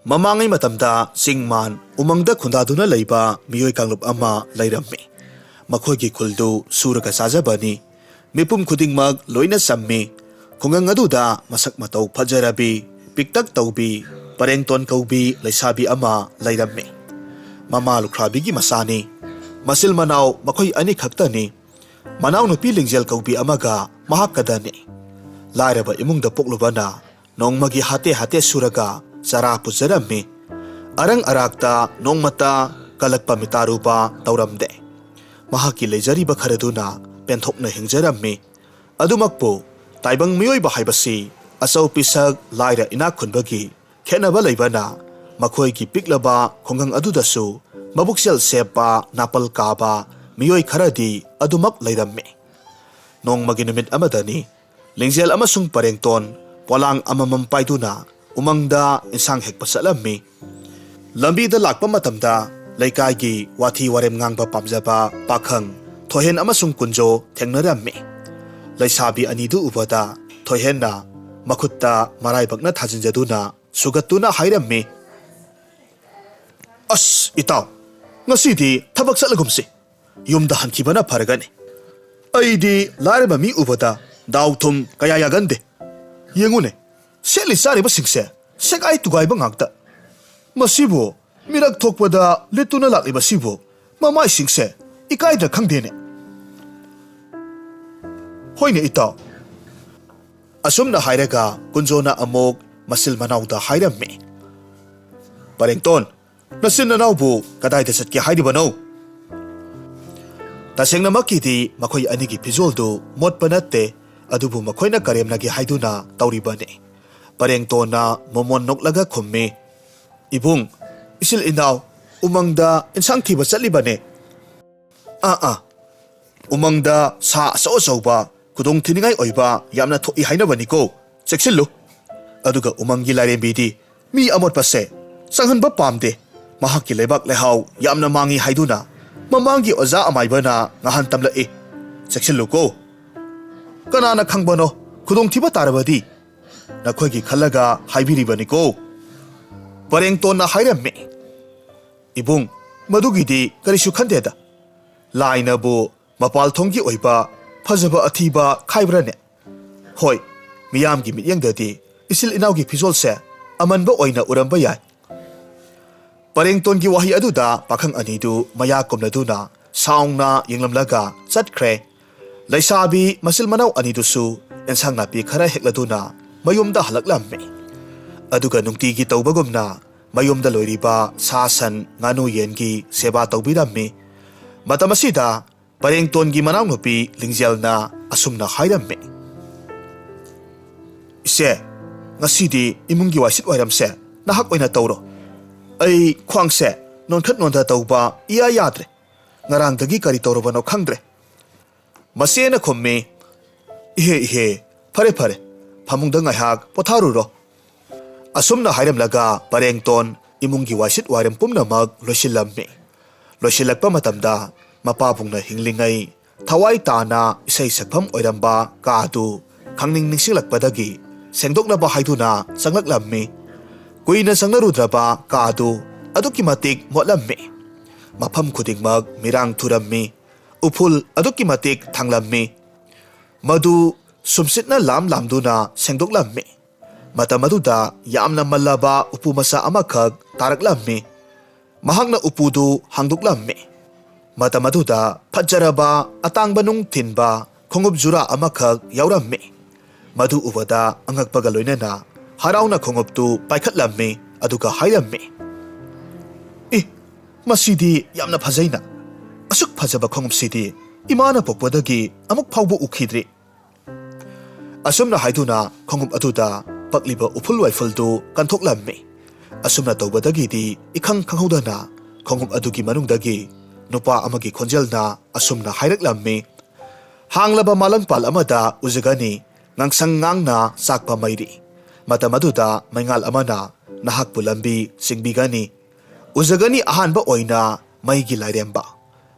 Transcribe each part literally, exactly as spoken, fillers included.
ꯃꯃꯥꯡꯉꯩ ꯃꯇꯝꯗ ꯆꯤꯡ ꯃꯥꯟ ꯎꯃꯪꯗ ꯈꯨꯟꯗꯥꯗꯨꯅ ꯂꯩꯕ ꯃꯤꯑꯣꯏ ꯀꯥꯡꯂꯨꯞ ꯑꯃ ꯂꯩꯔꯝꯃꯤ꯫ ꯃꯈꯣꯏꯒꯤ ꯈꯨꯜꯗꯨ ꯁꯨꯔꯒ ꯆꯥꯖꯕꯅꯤ꯫ ꯃꯤꯄꯨꯝ ꯈꯨꯗꯤꯡꯃꯛ ꯂꯣꯏꯅ ꯆꯝꯃꯤ꯫ ꯈꯨꯡꯒꯪ ꯑꯗꯨꯗ ꯃꯁꯛ ꯃꯇꯧ ꯐꯖꯔꯕꯤ, ꯄꯤꯛꯇꯛ ꯇꯧꯕꯤ, ꯄꯔꯦꯡꯇꯣꯟ ꯀꯧꯕꯤ ꯂꯩꯁꯥꯕꯤ ꯑꯃ ꯂꯩꯔꯝꯃꯤ꯫ ꯃꯃꯥ ꯂꯨꯈ꯭ꯔꯥꯕꯤꯒꯤ ꯃꯆꯥꯅꯤ꯫ ꯃꯆꯤꯜ ꯃꯅꯥꯎ ꯃꯈꯣꯏ ꯑꯅꯤꯈꯛꯇꯅꯤ꯫ ꯃꯅꯥꯎꯅꯨꯄꯤ ꯂꯤꯡꯖꯦꯜ ꯀꯧꯕꯤ ꯑꯃꯒ ꯃꯍꯥꯛꯀꯗꯅꯤ꯫ ꯂꯥꯏꯔꯕ ꯏꯃꯨꯡꯗ ꯄꯣꯛꯂꯨꯕꯅ ꯅꯣꯡꯃꯒꯤ ꯍꯥꯇꯦ ꯍꯥꯇꯦ ꯁꯨꯔꯒ ꯆꯔꯥ ꯄꯨꯖꯔꯝꯃꯤ꯫ ꯑꯔꯪ ꯑꯔꯥꯛꯇ ꯅꯣꯡꯃꯇ ꯀꯜꯂꯛꯄ ꯃꯤꯇꯥꯔꯨꯕ ꯇꯧꯔꯝꯗꯦ꯫ ꯃꯍꯥꯛꯀꯤ ꯂꯩꯖꯔꯤꯕ ꯈꯔꯗꯨꯅ ꯄꯦꯟꯊꯣꯛꯅ ꯍꯤꯡꯖꯔꯝꯃꯤ꯫ ꯑꯗꯨꯃꯛꯄꯨ ꯇꯥꯏꯕꯪ ꯃꯤꯑꯣꯏꯕ ꯍꯥꯏꯕꯁꯤ ꯑꯆꯧ ꯄꯤꯁꯛ, ꯂꯥꯏꯔ ꯏꯅꯥꯛ ꯈꯨꯟꯕꯒꯤ ꯈꯦꯠꯅꯕ ꯂꯩꯕꯅ ꯃꯈꯣꯏꯒꯤ ꯄꯤꯛꯂꯕ ꯈꯨꯡꯒꯪ ꯑꯗꯨꯗꯁꯨ ꯃꯕꯨꯛꯆꯦꯜ ꯁꯦꯞꯄ, ꯅꯥꯄꯜ ꯀꯥꯕ ꯃꯤꯑꯣꯏ ꯈꯔꯗꯤ ꯑꯗꯨꯃꯛ ꯂꯩꯔꯝꯃꯤ꯫ ꯅꯣꯡꯃꯒꯤ ꯅꯨꯃꯤꯠ ꯑꯃꯗꯅꯤ, ꯂꯤꯡꯖꯦꯜ ꯑꯃꯁꯨꯡ ꯄꯔꯦꯡꯇꯣꯟ ꯄꯣꯂꯥꯡ ꯑꯃꯃꯝ ꯄꯥꯏꯗꯨꯅ ꯎꯃꯪꯗ ꯏꯟꯁꯥꯡ ꯍꯦꯛꯄ ꯆꯠꯂꯝꯃꯤ꯫ ꯂꯝꯕꯤꯗ ꯂꯥꯛꯄ ꯃꯇꯝꯗ ꯂꯩꯀꯥꯏꯒꯤ ꯋꯥꯊꯤ ꯋꯥꯔꯦꯝ ꯉꯥꯡꯕ ꯄꯥꯝꯖꯕ ꯄꯥꯈꯪ ꯊꯣꯏꯍꯦꯟ ꯑꯃꯁꯨꯡ ꯀꯨꯟꯖꯣ ꯊꯦꯡꯅꯔꯝꯃꯤ꯫ ꯂꯩꯁꯥꯕꯤ ꯑꯅꯤꯗꯨ ꯎꯕꯗ ꯊꯣꯏꯍꯦꯟꯅ ꯃꯈꯨꯠꯇ ꯃꯔꯥꯏꯕꯛꯅ ꯊꯥꯖꯤꯟꯖꯗꯨꯅ ꯁꯨꯒꯠꯇꯨꯅ ꯍꯥꯏꯔꯝꯃꯤ, "ꯑꯁ, ꯏꯇꯥꯎ, ꯉꯁꯤꯗꯤ ꯊꯕꯛ ꯆꯠꯂꯒꯨꯝꯁꯤ꯫ ꯌꯨꯝꯗ ꯍꯟꯈꯤꯕꯅ ꯐꯔꯒꯅꯤ꯫ ꯑꯩꯗꯤ ꯂꯥꯏꯔꯕ ꯃꯤ ꯎꯕꯗ ꯗꯥꯎ ꯊꯨꯝ ꯀꯌꯥ ꯌꯥꯒꯟꯗꯦ꯫ ꯌꯦꯡꯉꯨꯅꯦ, ꯁꯦꯠꯂꯤ ꯆꯥꯔꯤꯕꯁꯤꯡꯁꯦ ꯁꯦꯒꯥꯏ ꯇꯨꯒꯥꯏꯕ ꯉꯥꯛꯇ꯫ ꯃꯁꯤꯕꯨ ꯃꯤꯔꯛ ꯊꯣꯛꯄꯗ ꯂꯤꯠꯇꯨꯅ ꯂꯥꯛꯂꯤꯕꯁꯤꯕꯨ ꯃꯃꯥꯏꯁꯤꯡꯁꯦ ꯏꯀꯥꯏꯗ꯭ꯔꯥ ꯈꯪꯗꯦꯅꯦ꯫" "ꯍꯣꯏꯅꯦ, ꯏꯇꯥꯎ꯫" ꯑꯁꯨꯝꯅ ꯍꯥꯏꯔꯒ ꯀꯨꯟꯖꯣꯅ ꯑꯃꯨꯛ ꯃꯆꯤꯜ ꯃꯅꯥꯎꯗ ꯍꯥꯏꯔꯝꯃꯤ, "ꯄꯔꯦꯡꯇꯣꯟ, ꯅꯆꯤꯟ ꯅꯅꯥꯎꯕꯨ ꯀꯗꯥꯏꯗ ꯆꯠꯀꯦ ꯍꯥꯏꯔꯤꯕꯅꯣ?" ꯇꯁꯦꯡꯅꯃꯛꯀꯤꯗꯤ ꯃꯈꯣꯏ ꯑꯅꯤꯒꯤ ꯐꯤꯖꯣꯜꯗꯨ ꯃꯣꯠꯄ ꯅꯠꯇꯦ, ꯑꯗꯨꯕꯨ ꯃꯈꯣꯏꯅ ꯀꯔꯦꯝꯅꯒꯦ ꯍꯥꯏꯗꯨꯅ ꯇꯧꯔꯤꯕꯅꯤ꯫ ꯄꯔꯦꯡꯇꯣꯟꯅ ꯃꯣꯃꯣꯟ ꯅꯣꯛꯂꯒ ꯈꯨꯝꯃꯤ, "ꯏꯕꯨꯡ, ꯏꯆꯤꯜ ꯏꯅꯥꯎ ꯎꯃꯪꯗ ꯏꯟꯁꯥꯡ ꯊꯤꯕ ꯆꯠꯂꯤꯕꯅꯦ꯫" "ꯑꯥ, ꯑꯥ, ꯎꯃꯪꯗ ꯁꯥ ꯑꯆꯧ ꯑꯆꯧꯕ ꯈꯨꯗꯣꯡ ꯊꯤꯅꯤꯡꯉꯥꯏ ꯑꯣꯏꯕ ꯌꯥꯝꯅ ꯊꯣꯛꯏ ꯍꯥꯏꯅꯕꯅꯤꯀꯣ, ꯆꯦꯛꯁꯤꯜꯂꯨ꯫ ꯑꯗꯨꯒ ꯎꯃꯪꯒꯤ ꯂꯥꯏꯔꯦꯝꯕꯤꯗꯤ ꯃꯤ ꯑꯃꯣꯠꯄꯁꯦ ꯆꯪꯍꯟꯕ ꯄꯥꯝꯗꯦ꯫ ꯃꯍꯥꯛꯀꯤ ꯂꯩꯕꯥꯛ ꯂꯩꯍꯥꯎ ꯌꯥꯝꯅ ꯃꯥꯡꯉꯤ ꯍꯥꯏꯗꯨꯅ ꯃꯃꯥꯡꯒꯤ ꯑꯣꯖꯥ ꯑꯃꯥꯏꯕꯅ ꯉꯍꯥꯟ ꯇꯝꯂꯛꯏ꯫ ꯆꯦꯛꯁꯤꯜꯂꯨꯀꯣ꯫ ꯀꯅꯥꯅ ꯈꯪꯕꯅꯣ, ꯈꯨꯗꯣꯡꯊꯤꯕ ꯇꯥꯔꯕꯗꯤ ꯅꯈꯣꯏꯒꯤ ꯈꯜꯂꯒ ꯍꯥꯏꯕꯤꯔꯤꯕꯅꯤꯀꯣ꯫" ꯄꯔꯦꯡꯇꯣꯟꯅ ꯍꯥꯏꯔꯝꯃꯤ, "ꯏꯕꯨꯡ, ꯃꯗꯨꯒꯤꯗꯤ ꯀꯔꯤꯁꯨ ꯈꯟꯗꯦꯗ꯫ ꯂꯥꯏꯅꯕꯨ ꯃꯄꯥꯜ ꯊꯣꯡꯒꯤ ꯑꯣꯏꯕ ꯐꯖꯕ ꯑꯊꯤꯕ ꯈꯥꯏꯕ꯭ꯔꯅꯦ? ꯍꯣꯏ, ꯃꯤꯌꯥꯝꯒꯤ ꯃꯤꯠꯌꯦꯡꯗꯗꯤ ꯏꯆꯤꯜ ꯏꯅꯥꯎꯒꯤ ꯐꯤꯖꯣꯜꯁꯦ ꯑꯃꯟꯕ ꯑꯣꯏꯅ ꯎꯔꯝꯕ ꯌꯥꯏ꯫" ꯄꯔꯦꯡꯇꯣꯟꯒꯤ ꯋꯥꯍꯩ ꯑꯗꯨꯗ ꯄꯥꯈꯪ ꯑꯅꯤꯗꯨ ꯃꯌꯥ ꯀꯨꯝꯅꯗꯨꯅ ꯁꯥꯎꯅ ꯌꯦꯡꯂꯝꯂꯒ ꯆꯠꯈ꯭ꯔꯦ꯫ ꯂꯩꯁꯥꯕꯤ ꯃꯆꯤꯜ ꯃꯅꯥꯎ ꯑꯅꯤꯗꯨꯁꯨ ꯑꯦꯟꯁꯥꯡ ꯅꯥꯄꯤ ꯈꯔ ꯍꯦꯛꯂꯗꯨꯅ ꯃꯌꯨꯝꯗ ꯍꯜꯂꯛꯂꯝꯃꯤ꯫ ꯑꯗꯨꯒ ꯅꯨꯡꯇꯤꯒꯤ ꯇꯧꯕꯒꯨꯝꯅ ꯃꯌꯨꯝꯗ ꯂꯣꯏꯔꯤꯕ ꯁꯥ ꯁꯟ, ꯉꯥꯅꯨ ꯌꯦꯟꯒꯤ ꯁꯦꯕꯥ ꯇꯧꯕꯤꯔꯝꯃꯤ꯫ ꯃꯇꯝ ꯑꯁꯤꯗ ꯄꯔꯦꯡꯇꯣꯟꯒꯤ ꯃꯅꯥꯎꯅꯨꯄꯤ ꯂꯤꯡꯖꯦꯜꯅ ꯑꯁꯨꯝꯅ ꯍꯥꯏꯔꯝꯃꯤ, "ꯏꯆꯦ, ꯉꯁꯤꯗꯤ ꯏꯃꯨꯡꯒꯤ ꯋꯥꯏꯁꯤꯠ ꯋꯥꯏꯔꯝꯁꯦ ꯅꯍꯥꯛ ꯑꯣꯏꯅ ꯇꯧꯔꯣ꯫ ꯑꯩ ꯈ꯭ꯋꯥꯡꯁꯦ ꯅꯣꯟꯈꯠ ꯅꯣꯟꯊ ꯇꯧꯕ ꯏꯌꯥ ꯌꯥꯗ꯭ꯔꯦ꯫ ꯉꯔꯥꯡꯗꯒꯤ ꯀꯔꯤ ꯇꯧꯔꯕꯅꯣ ꯈꯪꯗ꯭ꯔꯦ꯫" ꯃꯆꯦꯅ ꯈꯨꯝꯃꯤ, "ꯏꯍꯦ, ꯏꯍꯦ, ꯐꯔꯦ, ꯐꯔꯦ, ꯐꯃꯨꯡꯗ ꯉꯥꯏꯍꯥꯛ ꯄꯣꯊꯥꯔꯨꯔꯣ꯫" ꯑꯁꯨꯝꯅ ꯍꯥꯏꯔꯝꯂꯒ ꯄꯔꯦꯡꯇꯣꯟ ꯏꯃꯨꯡꯒꯤ ꯋꯥꯏꯁꯤꯠ ꯋꯥꯏꯔꯝ ꯄꯨꯝꯅꯃꯛ ꯂꯣꯏꯁꯤꯜꯂꯝꯃꯤ꯫ ꯂꯣꯏꯁꯤꯜꯂꯛꯄ ꯃꯇꯝꯗ ꯃꯄꯥꯕꯨꯡꯅ ꯍꯤꯡꯂꯤꯉꯩ ꯊꯋꯥꯏ ꯇꯥꯅ ꯏꯁꯩ ꯁꯛꯐꯝ ꯑꯣꯏꯔꯝꯕ ꯀꯥꯗꯨ ꯈꯪꯅꯤꯡ ꯅꯤꯡꯁꯤꯡꯂꯛꯄꯗꯒꯤ ꯁꯦꯡꯗꯣꯛꯅꯕ ꯍꯥꯏꯗꯨꯅ ꯆꯪꯂꯛꯂꯝꯃꯤ꯫ ꯀꯨꯏꯅ ꯆꯪꯅꯔꯨꯗ꯭ꯔꯕ ꯀꯥꯗꯨ ꯑꯗꯨꯛꯀꯤ ꯃꯇꯤꯛ ꯃꯣꯠꯂꯝꯃꯤ꯫ ꯃꯐꯝ ꯈꯨꯗꯤꯡꯃꯛ ꯃꯤꯔꯥꯡ ꯊꯨꯔꯝꯃꯤ꯫ ꯎꯐꯨꯜ ꯑꯗꯨꯛꯀꯤ ꯃꯇꯤꯛ ꯊꯥꯡꯂꯝꯃꯤ꯫ ꯃꯗꯨ ꯁꯨꯝꯁꯤꯠꯅ ꯂꯥꯝ ꯂꯥꯝꯗꯨꯅ ꯁꯦꯡꯗꯣꯛꯂꯝꯃꯤ꯫ ꯃꯇꯝ ꯑꯗꯨꯗ ꯌꯥꯝꯅ ꯃꯜꯂꯕ ꯎꯄꯨ ꯃꯆꯥ ꯑꯃꯈꯛ ꯇꯥꯔꯛꯂꯝꯃꯤ꯫ ꯃꯍꯥꯛꯅ ꯎꯄꯨꯗꯨ ꯍꯥꯡꯗꯣꯛꯂꯝꯃꯤ꯫ ꯃꯇꯝ ꯑꯗꯨꯗ ꯐꯖꯔꯕ ꯑꯇꯥꯡꯕ ꯅꯨꯡ ꯊꯤꯟꯕ ꯈꯣꯡꯎꯞ ꯖꯨꯔꯥ ꯑꯃꯈꯛ ꯌꯥꯎꯔꯝꯃꯤ꯫ ꯃꯗꯨ ꯎꯕꯗ ꯑꯉꯛꯄꯒ ꯂꯣꯏꯅꯅ ꯍꯔꯥꯎꯅ ꯈꯣꯡꯎꯞꯇꯨ ꯄꯥꯏꯈꯠꯂꯝꯃꯤ, ꯑꯗꯨꯒ ꯍꯥꯏꯔꯝꯃꯤ, "ꯏ, ꯃꯁꯤꯗꯤ ꯌꯥꯝꯅ ꯐꯖꯩꯅ꯫ ꯑꯁꯨꯛ ꯐꯖꯕ ꯈꯣꯡꯎꯞꯁꯤꯗꯤ ꯏꯃꯥꯅ ꯄꯣꯛꯄꯗꯒꯤ ꯑꯃꯨꯛ ꯐꯥꯎꯕ ꯎꯈꯤꯗ꯭ꯔꯤ꯫" ꯑꯁꯨꯝꯅ ꯍꯥꯏꯗꯨꯅ ꯈꯣꯡꯎꯞ ꯑꯗꯨꯗ ꯄꯛꯂꯤꯕ ꯎꯐꯨꯜ ꯋꯥꯏꯐꯨꯜꯗꯨ ꯀꯟꯊꯣꯛꯂꯝꯃꯤ꯫ ꯑꯁꯨꯝꯅ ꯇꯧꯕꯗꯒꯤꯗꯤ ꯏꯈꯪ ꯈꯪꯍꯧꯗꯅ ꯈꯣꯡꯎꯞ ꯑꯗꯨꯒꯤ ꯃꯅꯨꯡꯗꯒꯤ ꯅꯨꯄꯥ ꯑꯃꯒꯤ ꯈꯣꯟꯖꯦꯜꯅ ꯑꯁꯨꯝꯅ ꯍꯥꯏꯔꯛꯂꯝꯃꯤ, "ꯍꯥꯡꯂꯕ ꯃꯥꯂꯪꯄꯥꯜ ꯑꯃꯗ ꯎꯖꯒꯅꯤ ꯉꯥꯡꯁꯪ ꯉꯥꯡꯅ ꯆꯥꯛꯄ ꯃꯩꯔꯤ꯫ ꯃꯇꯝ ꯑꯗꯨꯗ ꯃꯩꯉꯥꯜ ꯑꯃꯅ ꯅꯍꯥꯛꯄꯨ ꯂꯝꯕꯤ ꯆꯤꯡꯕꯤꯒꯅꯤ꯫ ꯎꯖꯒꯅꯤ ꯑꯍꯥꯟꯕ ꯑꯣꯏꯅ ꯃꯩꯒꯤ ꯂꯥꯏꯔꯦꯝꯕ꯫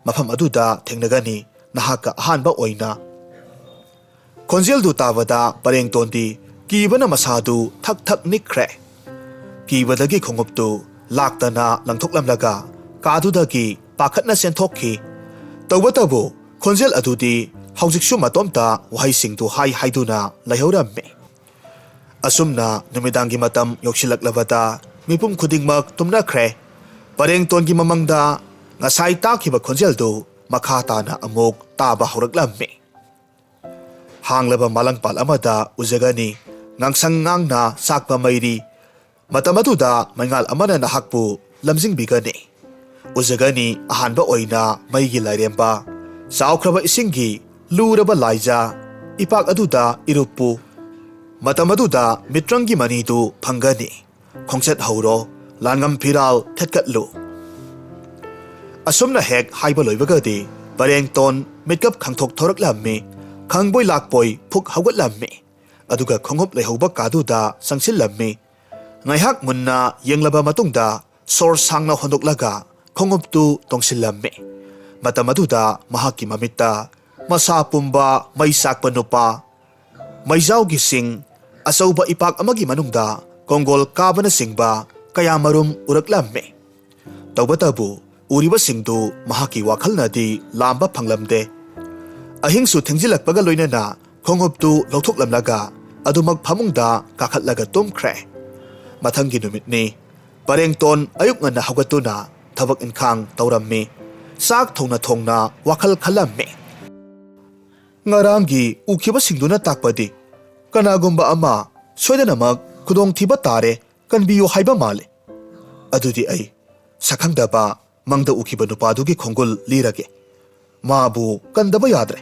ꯃꯐꯝ ꯑꯗꯨꯗ ꯊꯦꯡꯅꯒꯅꯤ ꯅꯍꯥꯛꯀ ꯑꯍꯥꯟꯕ ꯑꯣꯏꯅ꯫" ꯈꯣꯟꯖꯦꯜꯗꯨ ꯇꯥꯕꯗ ꯄꯔꯦꯡꯇꯣꯟꯗꯤ ꯀꯤꯕꯅ ꯃꯁꯥꯗꯨ ꯊꯛ ꯊꯛ ꯅꯤꯛꯈ꯭ꯔꯦ꯫ ꯀꯤꯕꯗꯒꯤ ꯈꯣꯡꯎꯞꯇꯨ ꯂꯥꯛꯇꯅ ꯂꯪꯊꯣꯛꯂꯝꯂꯒ ꯀꯥꯗꯨꯗꯒꯤ ꯄꯥꯈꯠꯅ ꯆꯦꯟꯊꯣꯛꯈꯤ꯫ ꯇꯧꯕꯇꯕꯨ ꯈꯣꯟꯖꯦꯜ ꯑꯗꯨꯗꯤ ꯍꯧꯖꯤꯛꯁꯨ ꯃꯇꯣꯝꯇ ꯋꯥꯍꯩꯁꯤꯡꯗꯨ ꯍꯥꯏ ꯍꯥꯏꯗꯨꯅ ꯂꯩꯍꯧꯔꯝꯃꯤ꯫ ꯑꯁꯨꯝꯅ ꯅꯨꯃꯤꯗꯥꯡꯒꯤ ꯃꯇꯝ ꯌꯧꯁꯤꯜꯂꯛꯂꯕꯗ ꯃꯤꯄꯨꯝ ꯈꯨꯗꯤꯡꯃꯛ ꯇꯨꯝꯅꯈ꯭ꯔꯦ꯫ ꯄꯔꯦꯡꯇꯣꯟꯒꯤ ꯃꯃꯪꯗ ꯉꯁꯥꯏ ꯇꯥꯈꯤꯕ ꯈꯣꯟꯖꯦꯜꯗꯨ ꯃꯈꯥ ꯇꯥꯅ ꯑꯃꯨꯛ ꯇꯥꯕ ꯍꯧꯔꯛꯂꯝꯃꯤ꯫ ꯍꯥꯡꯂꯕ ꯃꯥꯂꯪꯄꯥꯜ ꯑꯃꯗ ꯎꯖꯒꯅꯤ ꯉꯥꯡꯁꯪ ꯉꯥꯡꯅ ꯆꯥꯛꯄ ꯃꯩꯔꯤ꯫ ꯃꯇꯝ ꯑꯗꯨꯗ ꯃꯩꯉꯥꯜ ꯑꯃꯅ ꯅꯍꯥꯛꯄꯨ ꯂꯝꯖꯤꯡꯕꯤꯒꯅꯤ꯫ ꯎꯖꯒꯅꯤ ꯑꯍꯥꯟꯕ ꯑꯣꯏꯅ ꯃꯩꯒꯤ ꯂꯥꯏꯔꯦꯝꯕ, ꯆꯥꯎꯈ꯭ꯔꯕ ꯏꯁꯤꯡꯒꯤ ꯂꯨꯔꯕ ꯂꯥꯏꯖꯥ, ꯏꯄꯥꯛ ꯑꯗꯨꯗ ꯏꯔꯨꯞꯄꯨ꯫ ꯃꯇꯝ ꯑꯗꯨꯗ ꯃꯤꯇ꯭ꯔꯪꯒꯤ ꯃꯅꯤꯗꯨ ꯐꯪꯒꯅꯤ꯫ ꯈꯣꯡꯆꯠ ꯍꯧꯔꯣ, ꯂꯥꯟꯉꯝ ꯐꯤꯔꯥꯜ ꯊꯦꯠꯀꯠꯂꯨ꯫ ꯑꯁꯨꯝꯅ ꯍꯦꯛ ꯍꯥꯏꯕ ꯂꯣꯏꯕꯒꯗꯤ ꯄꯔꯦꯡꯇꯣꯟ ꯃꯤꯠꯀꯞ ꯈꯪꯊꯣꯛ ꯊꯣꯔꯛꯂꯝꯃꯤ꯫ ꯈꯪꯕꯣꯏ ꯂꯥꯛꯄꯣꯏ ꯐꯨꯛ ꯍꯧꯒꯠꯂꯝꯃꯤ꯫ ꯑꯗꯨꯒ ꯈꯣꯡꯎꯞ ꯂꯩꯍꯧꯕ ꯀꯥꯗꯨꯗ ꯆꯪꯁꯤꯜꯂꯝꯃꯤ꯫ ꯉꯥꯏꯍꯥꯛ ꯃꯨꯟꯅ ꯌꯦꯡꯂꯕ ꯃꯇꯨꯡꯗ ꯁꯣꯔ ꯁꯥꯡꯅ ꯍꯣꯟꯗꯣꯛꯂꯒ ꯈꯣꯡꯎꯞꯇꯨ ꯇꯣꯡꯁꯤꯜꯂꯝꯃꯤ꯫ ꯃꯇꯝ ꯑꯗꯨꯗ ꯃꯍꯥꯛꯀꯤ ꯃꯃꯤꯠꯇ ꯃꯁꯥ ꯄꯨꯝꯕ ꯃꯩ ꯆꯥꯛꯄ ꯅꯨꯄꯥ, ꯃꯩꯖꯥꯎꯒꯤ ꯁꯤꯡ, ꯑꯆꯧꯕ ꯏꯄꯥꯛ ꯑꯃꯒꯤ ꯃꯅꯨꯡꯗ ꯀꯣꯡꯒꯣꯜ ꯀꯥꯕꯅꯆꯤꯡꯕ ꯀꯌꯥꯃꯔꯨꯝ ꯎꯔꯛꯂꯝꯃꯤ꯫ ꯇꯧꯕꯇꯕꯨ ꯎꯔꯤꯕꯁꯤꯡꯗꯨ ꯃꯍꯥꯛꯀꯤ ꯋꯥꯈꯜꯅꯗꯤ ꯂꯥꯝꯕ ꯐꯪꯂꯝꯗꯦ꯫ ꯑꯍꯤꯡꯁꯨ ꯊꯦꯡꯖꯤꯜꯂꯛꯄꯒ ꯂꯣꯏꯅꯅ ꯈꯣꯡꯎꯞꯇꯨ ꯂꯧꯊꯣꯛꯂꯝꯂꯒ ꯑꯗꯨꯃꯛ ꯐꯃꯨꯡꯗ ꯀꯥꯈꯠꯂꯒ ꯇꯨꯝꯈ꯭ꯔꯦ꯫ ꯃꯊꯪꯒꯤ ꯅꯨꯃꯤꯠꯅꯤ꯫ ꯄꯔꯦꯡꯇꯣꯟ ꯑꯌꯨꯛ ꯉꯟꯅ ꯍꯧꯒꯠꯇꯨꯅ ꯊꯕꯛ ꯏꯟꯈꯥꯡ ꯇꯧꯔꯝꯃꯤ꯫ ꯆꯥꯛ ꯊꯣꯡꯅ ꯊꯣꯡꯅ ꯋꯥꯈꯜ ꯈꯜꯂꯝꯃꯤ꯫ ꯉꯔꯥꯡꯒꯤ ꯎꯈꯤꯕꯁꯤꯡꯗꯨꯅ ꯇꯥꯛꯄꯗꯤ ꯀꯅꯥꯒꯨꯝꯕ ꯑꯃ ꯁꯣꯏꯗꯅꯃꯛ ꯈꯨꯗꯣꯡꯊꯤꯕ ꯇꯥꯔꯦ, ꯀꯟꯕꯤꯌꯨ ꯍꯥꯏꯕ ꯃꯥꯜꯂꯦ꯫ ꯑꯗꯨꯗꯤ ꯑꯩ ꯁꯛꯈꯪꯗꯕ ꯃꯪꯗ ꯎꯈꯤꯕ ꯅꯨꯄꯥꯗꯨꯒꯤ ꯈꯣꯡꯒꯨꯜ ꯂꯤꯔꯒꯦ꯫ ꯃꯥꯕꯨ ꯀꯟꯗꯕ ꯌꯥꯗ꯭ꯔꯦ꯫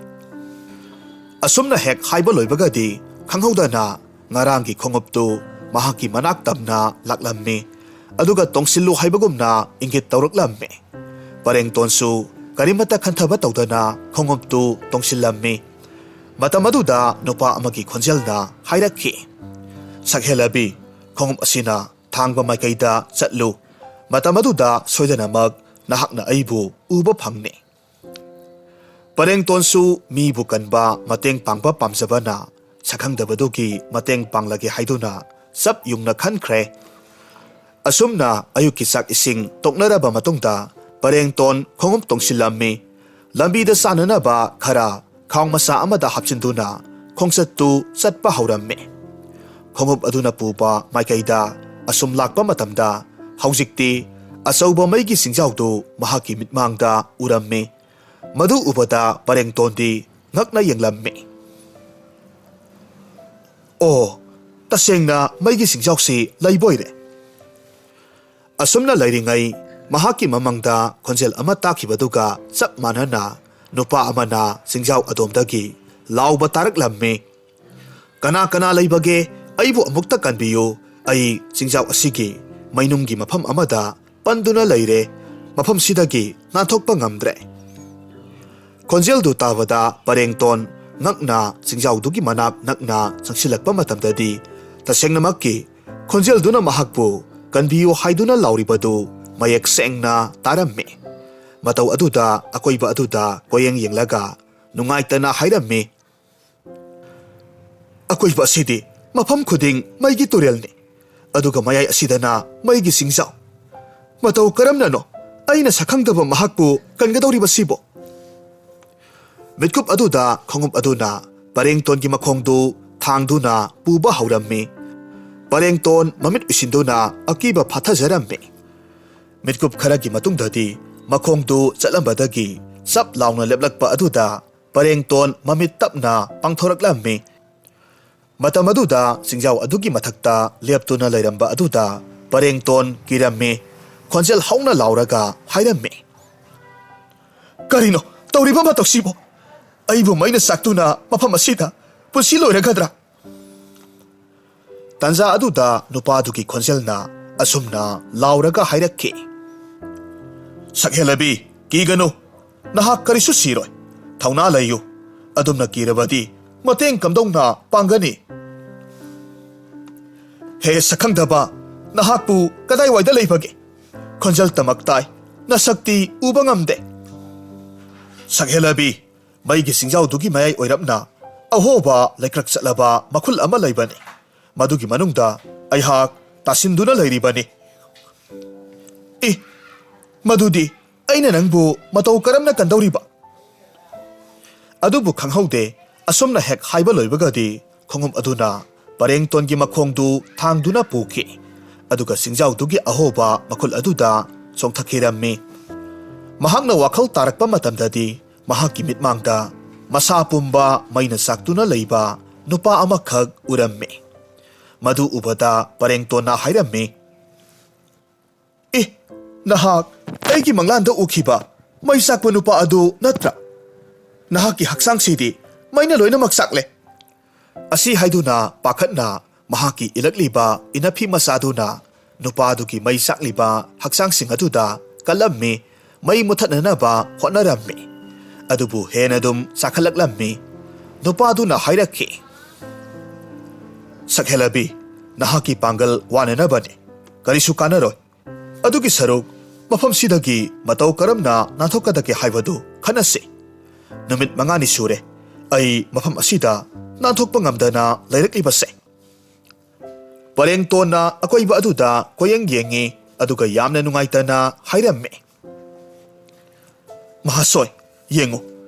ꯑꯁꯨꯝꯅ ꯍꯦꯛ ꯍꯥꯏꯕ ꯂꯣꯏꯕꯒꯗꯤ ꯈꯪꯍꯧꯗꯅ ꯉꯔꯥꯡꯒꯤ ꯈꯣꯡꯎꯞꯇꯨ ꯃꯍꯥꯛꯀꯤ ꯃꯅꯥꯛ ꯇꯝꯅ ꯂꯥꯛꯂꯝꯃꯤ꯫ ꯑꯗꯨꯒ ꯇꯣꯡꯁꯤꯜꯂꯨ ꯍꯥꯏꯕꯒꯨꯝꯅ ꯏꯪꯒꯤꯠ ꯇꯧꯔꯛꯂꯝꯃꯤ꯫ ꯄꯔꯦꯡꯇꯣꯟꯁꯨ ꯀꯔꯤꯃꯠꯇ ꯈꯟꯊꯕ ꯇꯧꯗꯅ ꯈꯣꯡꯎꯞꯇꯨ ꯇꯣꯡꯁꯤꯜꯂꯝꯃꯤ꯫ ꯃꯇꯝ ꯑꯗꯨꯗ ꯅꯨꯄꯥ ꯑꯃꯒꯤ ꯈꯣꯟꯖꯦꯜꯅ ꯍꯥꯏꯔꯛꯈꯤ, "ꯁꯛꯍꯦꯜꯂꯕꯤ, ꯈꯣꯡꯎꯞ ꯑꯁꯤꯅ ꯊꯥꯡꯕ ꯃꯥꯏꯀꯩꯗ ꯆꯠꯂꯨ꯫ ꯃꯇꯝ ꯑꯗꯨꯗ ꯁꯣꯏꯗꯅꯃꯛ ꯅꯍꯥꯛꯅ ꯑꯩꯕꯨ ꯎꯕ ꯐꯪꯅꯤ꯫" ꯄꯔꯦꯡꯇꯣꯟꯁꯨ ꯃꯤꯕꯨ ꯀꯟꯕ, ꯃꯇꯦꯡ ꯄꯥꯡꯕ ꯄꯥꯝꯖꯕꯅ ꯁꯛꯈꯪꯗꯕꯗꯨꯒꯤ ꯃꯇꯦꯡ ꯄꯥꯡꯂꯒꯦ ꯍꯥꯏꯗꯨꯅ ꯆꯞ ꯌꯨꯡꯅ ꯈꯟꯈ꯭ꯔꯦ꯫ ꯑꯁꯨꯝꯅ ꯑꯌꯨꯛꯀꯤ ꯆꯥꯛ ꯏꯁꯤꯡ ꯇꯣꯛꯅꯔꯕ ꯃꯇꯨꯡꯗ ꯄꯔꯦꯡꯇꯣꯟ ꯈꯣꯡꯎꯞ ꯇꯣꯡꯁꯤꯜꯂꯝꯃꯤ꯫ ꯂꯝꯕꯤꯗ ꯆꯥꯅꯅꯕ ꯈꯔ ꯈꯥꯎ ꯃꯆꯥ ꯑꯃꯗ ꯍꯥꯞꯆꯤꯟꯗꯨꯅ ꯈꯣꯡꯆꯠꯇꯨ ꯆꯠꯄ ꯍꯧꯔꯝꯃꯤ꯫ ꯈꯣꯡꯎꯞ ꯑꯗꯨꯅ ꯄꯨꯕ ꯃꯥꯏꯀꯩꯗ ꯑꯁꯨꯝ ꯂꯥꯛꯄ ꯃꯇꯝꯗ ꯍꯧꯖꯤꯛꯇꯤ ꯑꯆꯧꯕ ꯃꯩꯒꯤ ꯆꯤꯡꯖꯥꯎꯗꯨ ꯃꯍꯥꯛꯀꯤ ꯃꯤꯠꯃꯥꯡꯗ ꯎꯔꯝꯃꯤ꯫ ꯃꯗꯨ ꯎꯕꯗ ꯄꯔꯦꯡꯇꯣꯟꯗꯤ ꯉꯛꯅ ꯌꯦꯡꯂꯝꯃꯤ꯫ "ꯑꯣ, ꯇꯁꯦꯡꯅ ꯃꯩꯒꯤ ꯆꯤꯡꯖꯥꯎꯁꯤ ꯂꯩꯕ ꯑꯣꯏꯔꯦ!" ꯑꯁꯨꯝꯅ ꯂꯩꯔꯤꯉꯩ ꯃꯍꯥꯛꯀꯤ ꯃꯃꯥꯡꯗ ꯈꯣꯟꯖꯦꯜ ꯑꯃ ꯇꯥꯈꯤꯕꯗꯨꯒ ꯆꯞ ꯃꯥꯟꯅꯅ ꯅꯨꯄꯥ ꯑꯃꯅ ꯆꯤꯡꯖꯥꯎ ꯑꯗꯣꯝꯗꯒꯤ ꯂꯥꯎꯕ ꯇꯥꯔꯛꯂꯝꯃꯤ꯫ "ꯀꯅꯥ ꯀꯅꯥ ꯂꯩꯕꯒꯦ? ꯑꯩꯕꯨ ꯑꯃꯨꯛꯇ ꯀꯟꯕꯤꯌꯨ꯫ ꯑꯩ ꯆꯤꯡꯖꯥꯎ ꯑꯁꯤꯒꯤ ꯃꯩꯅꯨꯡꯒꯤ ꯃꯐꯝ ꯑꯃꯗ ꯄꯟꯗꯨꯅ ꯂꯩꯔꯦ꯫ ꯃꯐꯝꯁꯤꯗꯒꯤ ꯅꯥꯟꯊꯣꯛꯄ ꯉꯝꯗ꯭ꯔꯦ꯫" ꯈꯣꯟꯖꯦꯜꯗꯨ ꯇꯥꯕꯗ ꯄꯔꯦꯡꯇꯣꯟ ꯉꯛꯅ ꯆꯤꯡꯖꯥꯎꯗꯨꯒꯤ ꯃꯅꯥꯛ ꯅꯛꯅ ꯆꯪꯁꯤꯜꯂꯛꯄ ꯃꯇꯝꯗꯗꯤ ꯇꯁꯦꯡꯅꯃꯛꯀꯤ ꯈꯣꯟꯖꯦꯜꯗꯨꯅ ꯃꯍꯥꯛꯄꯨ ꯀꯟꯕꯤꯌꯨ ꯍꯥꯏꯗꯨꯅ ꯂꯥꯎꯔꯤꯕꯗꯨ ꯃꯌꯦꯛ ꯁꯦꯡꯅ ꯇꯥꯔꯝꯃꯤ꯫ ꯃꯇꯧ ꯑꯗꯨꯗ ꯑꯀꯣꯏꯕ ꯑꯗꯨꯗ ꯀꯣꯌꯦꯡ ꯌꯦꯡꯂꯒ ꯅꯨꯡꯉꯥꯏꯇꯅ ꯍꯥꯏꯔꯝꯃꯤ, "ꯑꯀꯣꯏꯕ ꯑꯁꯤꯗꯤ ꯃꯐꯝ ꯈꯨꯗꯤꯡ ꯃꯩꯒꯤ ꯇꯨꯔꯦꯜꯅꯤ, ꯑꯗꯨꯒ ꯃꯌꯥꯏ ꯑꯁꯤꯗꯅ ꯃꯩꯒꯤ ꯆꯤꯡꯖꯥꯎ꯫ ꯃꯇꯧ ꯀꯔꯝꯅꯅꯣ ꯑꯩꯅ ꯁꯛꯈꯪꯗꯕ ꯃꯍꯥꯛꯄꯨ ꯀꯟꯒꯗꯧꯔꯤꯕꯁꯤꯕꯣ?" ꯃꯤꯠꯀꯨꯞ ꯑꯗꯨꯗ ꯈꯣꯡꯎꯞ ꯑꯗꯨꯅ ꯄꯔꯦꯡꯇꯣꯟꯒꯤ ꯃꯈꯣꯡꯗꯨ ꯊꯥꯡꯗꯨꯅ ꯄꯨꯕ ꯍꯧꯔꯝꯃꯤ꯫ ꯄꯔꯦꯡꯇꯣꯟ ꯃꯃꯤꯠ ꯎꯏꯁꯤꯟꯗꯨꯅ ꯑꯀꯤꯕ ꯐꯥꯊꯖꯔꯝꯃꯤ꯫ ꯃꯤꯠꯀꯨꯞ ꯈꯔꯒꯤ ꯃꯇꯨꯡꯗꯗꯤ ꯃꯈꯣꯡꯗꯨ ꯆꯠꯂꯝꯕꯗꯒꯤ ꯆꯞ ꯂꯥꯎꯅ ꯂꯦꯞꯂꯛꯄ ꯑꯗꯨꯗ ꯄꯔꯦꯡꯇꯣꯟ ꯃꯃꯤꯠ ꯇꯞꯅ ꯄꯥꯡꯊꯣꯔꯛꯂꯝꯃꯤ꯫ ꯃꯇꯝ ꯑꯗꯨꯗ ꯆꯤꯡꯖꯥꯎ ꯑꯗꯨꯒꯤ ꯃꯊꯛꯇ ꯂꯦꯞꯇꯨꯅ ꯂꯩꯔꯝꯕ ꯑꯗꯨꯗ ꯄꯔꯦꯡꯇꯣꯟ ꯀꯤꯔꯝꯃꯤ꯫ ꯈꯣꯟꯖꯦꯜ ꯍꯧꯅ ꯂꯥꯎꯔꯒ ꯍꯥꯏꯔꯝꯃꯤ, "ꯀꯔꯤꯅꯣ ꯇꯧꯔꯤꯕ ꯃꯇꯧꯁꯤꯕꯣ? ꯑꯩꯕꯨ ꯃꯩꯅ ꯆꯥꯛꯇꯨꯅ ꯃꯐꯝ ꯑꯁꯤꯗ ꯄꯨꯟꯁꯤ ꯂꯣꯏꯔꯒꯗ꯭ꯔꯥ?" ꯇꯥꯟꯖꯥ ꯑꯗꯨꯗ ꯅꯨꯄꯥꯗꯨꯒꯤ ꯈꯣꯟꯖꯦꯜꯅ ꯑꯁꯨꯝꯅ ꯂꯥꯎꯔꯒ ꯍꯥꯏꯔꯛꯈꯤ, "ꯁꯛꯍꯦꯜꯂꯕꯤ, ꯀꯤꯒꯅꯨ꯫ ꯅꯍꯥꯛ ꯀꯔꯤꯁꯨ ꯁꯤꯔꯣꯏ꯫ ꯊꯧꯅꯥ ꯂꯩꯌꯨ꯫ ꯑꯗꯨꯝꯅ ꯀꯤꯔꯕꯗꯤ ꯃꯇꯦꯡ ꯀꯝꯗꯧꯅ ꯄꯥꯡꯒꯅꯤ? ꯍꯦ ꯁꯛꯈꯪꯗꯕ, ꯅꯍꯥꯛꯄꯨ ꯀꯗꯥꯏꯋꯥꯏꯗ ꯂꯩꯕꯒꯦ? ꯈꯣꯟꯖꯦꯜ ꯇꯃꯛ ꯇꯥꯏ, ꯅꯁꯛꯇꯤ ꯎꯕ ꯉꯝꯗꯦ꯫" "ꯁꯛꯍꯦꯜꯂꯕꯤ, ꯃꯩꯒꯤ ꯆꯤꯡꯖꯥꯎꯗꯨꯒꯤ ꯃꯌꯥꯏ ꯑꯣꯏꯔꯞꯅ ꯑꯍꯣꯕ ꯂꯩꯀ꯭ꯔꯛ ꯆꯠꯂꯕ ꯃꯈꯨꯜ ꯑꯃ ꯂꯩꯕꯅꯤ꯫ ꯃꯗꯨꯒꯤ ꯃꯅꯨꯡꯗ ꯑꯩꯍꯥꯛ ꯇꯥꯁꯤꯟꯗꯨꯅ ꯂꯩꯔꯤꯕꯅꯤ꯫ "ꯃꯗꯨꯗꯤ ꯑꯩꯅ ꯅꯪꯕꯨ ꯃꯇꯧ ꯀꯔꯝꯅ ꯀꯟꯗꯧꯔꯤꯕ?" ꯑꯗꯨꯕꯨ ꯈꯪꯍꯧꯗꯦ, ꯑꯁꯨꯝꯅ ꯍꯦꯛ ꯍꯥꯏꯕ ꯂꯣꯏꯕꯒꯗꯤ ꯈꯣꯡꯎꯞ ꯑꯗꯨꯅ ꯄꯔꯦꯡꯇꯣꯟꯒꯤ ꯃꯈꯣꯡꯗꯨ ꯊꯥꯡꯗꯨꯅ ꯄꯨꯈꯤ꯫ ꯑꯗꯨꯒ ꯆꯤꯡꯖꯥꯎꯗꯨꯒꯤ ꯑꯍꯣꯕ ꯃꯈꯨꯜ ꯑꯗꯨꯗ ꯆꯣꯡꯊꯈꯤꯔꯝꯃꯤ꯫ ꯃꯍꯥꯛꯅ ꯋꯥꯈꯜ ꯇꯥꯔꯛꯄ ꯃꯇꯝꯗꯗꯤ ꯃꯍꯥꯛꯀꯤ ꯃꯤꯠꯃꯥꯡꯗ ꯃꯁꯥ ꯄꯨꯝꯕ ꯃꯩꯅ ꯆꯥꯛꯇꯨꯅ ꯂꯩꯕ ꯅꯨꯄꯥ ꯑꯃꯈꯛ ꯎꯔꯝꯃꯤ꯫ ꯃꯗꯨ ꯎꯕꯗ ꯄꯔꯦꯡꯇꯣꯟꯅ ꯍꯥꯏꯔꯝꯃꯤ, "ꯑꯦ, ꯅꯍꯥꯛ ꯑꯩꯒꯤ ꯃꯪꯂꯥꯟꯗ ꯎꯈꯤꯕ ꯃꯩ ꯆꯥꯛꯄ ꯅꯨꯄꯥ ꯑꯗꯨ ꯅꯠꯇ꯭ꯔꯥ? ꯅꯍꯥꯛꯀꯤ ꯍꯛꯆꯥꯡꯁꯤꯗꯤ ꯃꯩꯅ ꯂꯣꯏꯅꯃꯛ ꯆꯥꯛꯂꯦ!" ꯑꯁꯤ ꯍꯥꯏꯗꯨꯅ ꯄꯥꯈꯠꯅ ꯃꯍꯥꯛꯀꯤ ꯏꯜꯂꯛꯂꯤꯕ ꯏꯅꯐꯤ ꯃꯆꯥꯗꯨꯅ ꯅꯨꯄꯥꯗꯨꯒꯤ ꯃꯩ ꯆꯥꯛꯂꯤꯕ ꯍꯛꯆꯥꯡꯁꯤꯡ ꯑꯗꯨꯗ ꯀꯜꯂꯝꯃꯤ, ꯃꯩ ꯃꯨꯊꯠꯅꯅꯕ ꯍꯣꯠꯅꯔꯝꯃꯤ꯫ ꯑꯗꯨꯕꯨ ꯍꯦꯟꯅ ꯑꯗꯨꯝ ꯆꯥꯈꯠꯂꯛꯂꯝꯃꯤ꯫ ꯅꯨꯄꯥꯗꯨꯅ ꯍꯥꯏꯔꯛꯈꯤ, "ꯁꯛꯍꯦꯜꯂꯕꯤ, ꯅꯍꯥꯛꯀꯤ ꯄꯥꯡꯒꯜ ꯋꯥꯅꯅꯕꯅꯤ꯫ ꯀꯔꯤꯁꯨ ꯀꯥꯟꯅꯔꯣꯏ꯫ ꯑꯗꯨꯒꯤ ꯁꯔꯨꯛ ꯃꯐꯝꯁꯤꯗꯒꯤ ꯃꯇꯧ ꯀꯔꯝꯅ ꯅꯥꯟꯊꯣꯛꯀꯗꯒꯦ ꯍꯥꯏꯕꯗꯨ ꯈꯟꯅꯁꯤ꯫ ꯅꯨꯃꯤꯠ ꯃꯉꯥꯅꯤ ꯁꯨꯔꯦ ꯑꯩ ꯃꯐꯝ ꯑꯁꯤꯗ ꯅꯥꯟꯊꯣꯛꯄ ꯉꯝꯗꯅ ꯂꯩꯔꯛꯂꯤꯕꯁꯦ꯫" ꯄꯔꯦꯡꯇꯣꯟꯅ ꯑꯀꯣꯏꯕ ꯑꯗꯨꯗ ꯀꯣꯏꯌꯦꯡ ꯌꯦꯡꯉꯤ, ꯑꯗꯨꯒ ꯌꯥꯝꯅ ꯅꯨꯡꯉꯥꯏꯇꯅ ꯍꯥꯏꯔꯝꯃꯤ, "ꯃꯍꯥꯁꯣꯏ, ꯌꯦꯡꯉꯨ,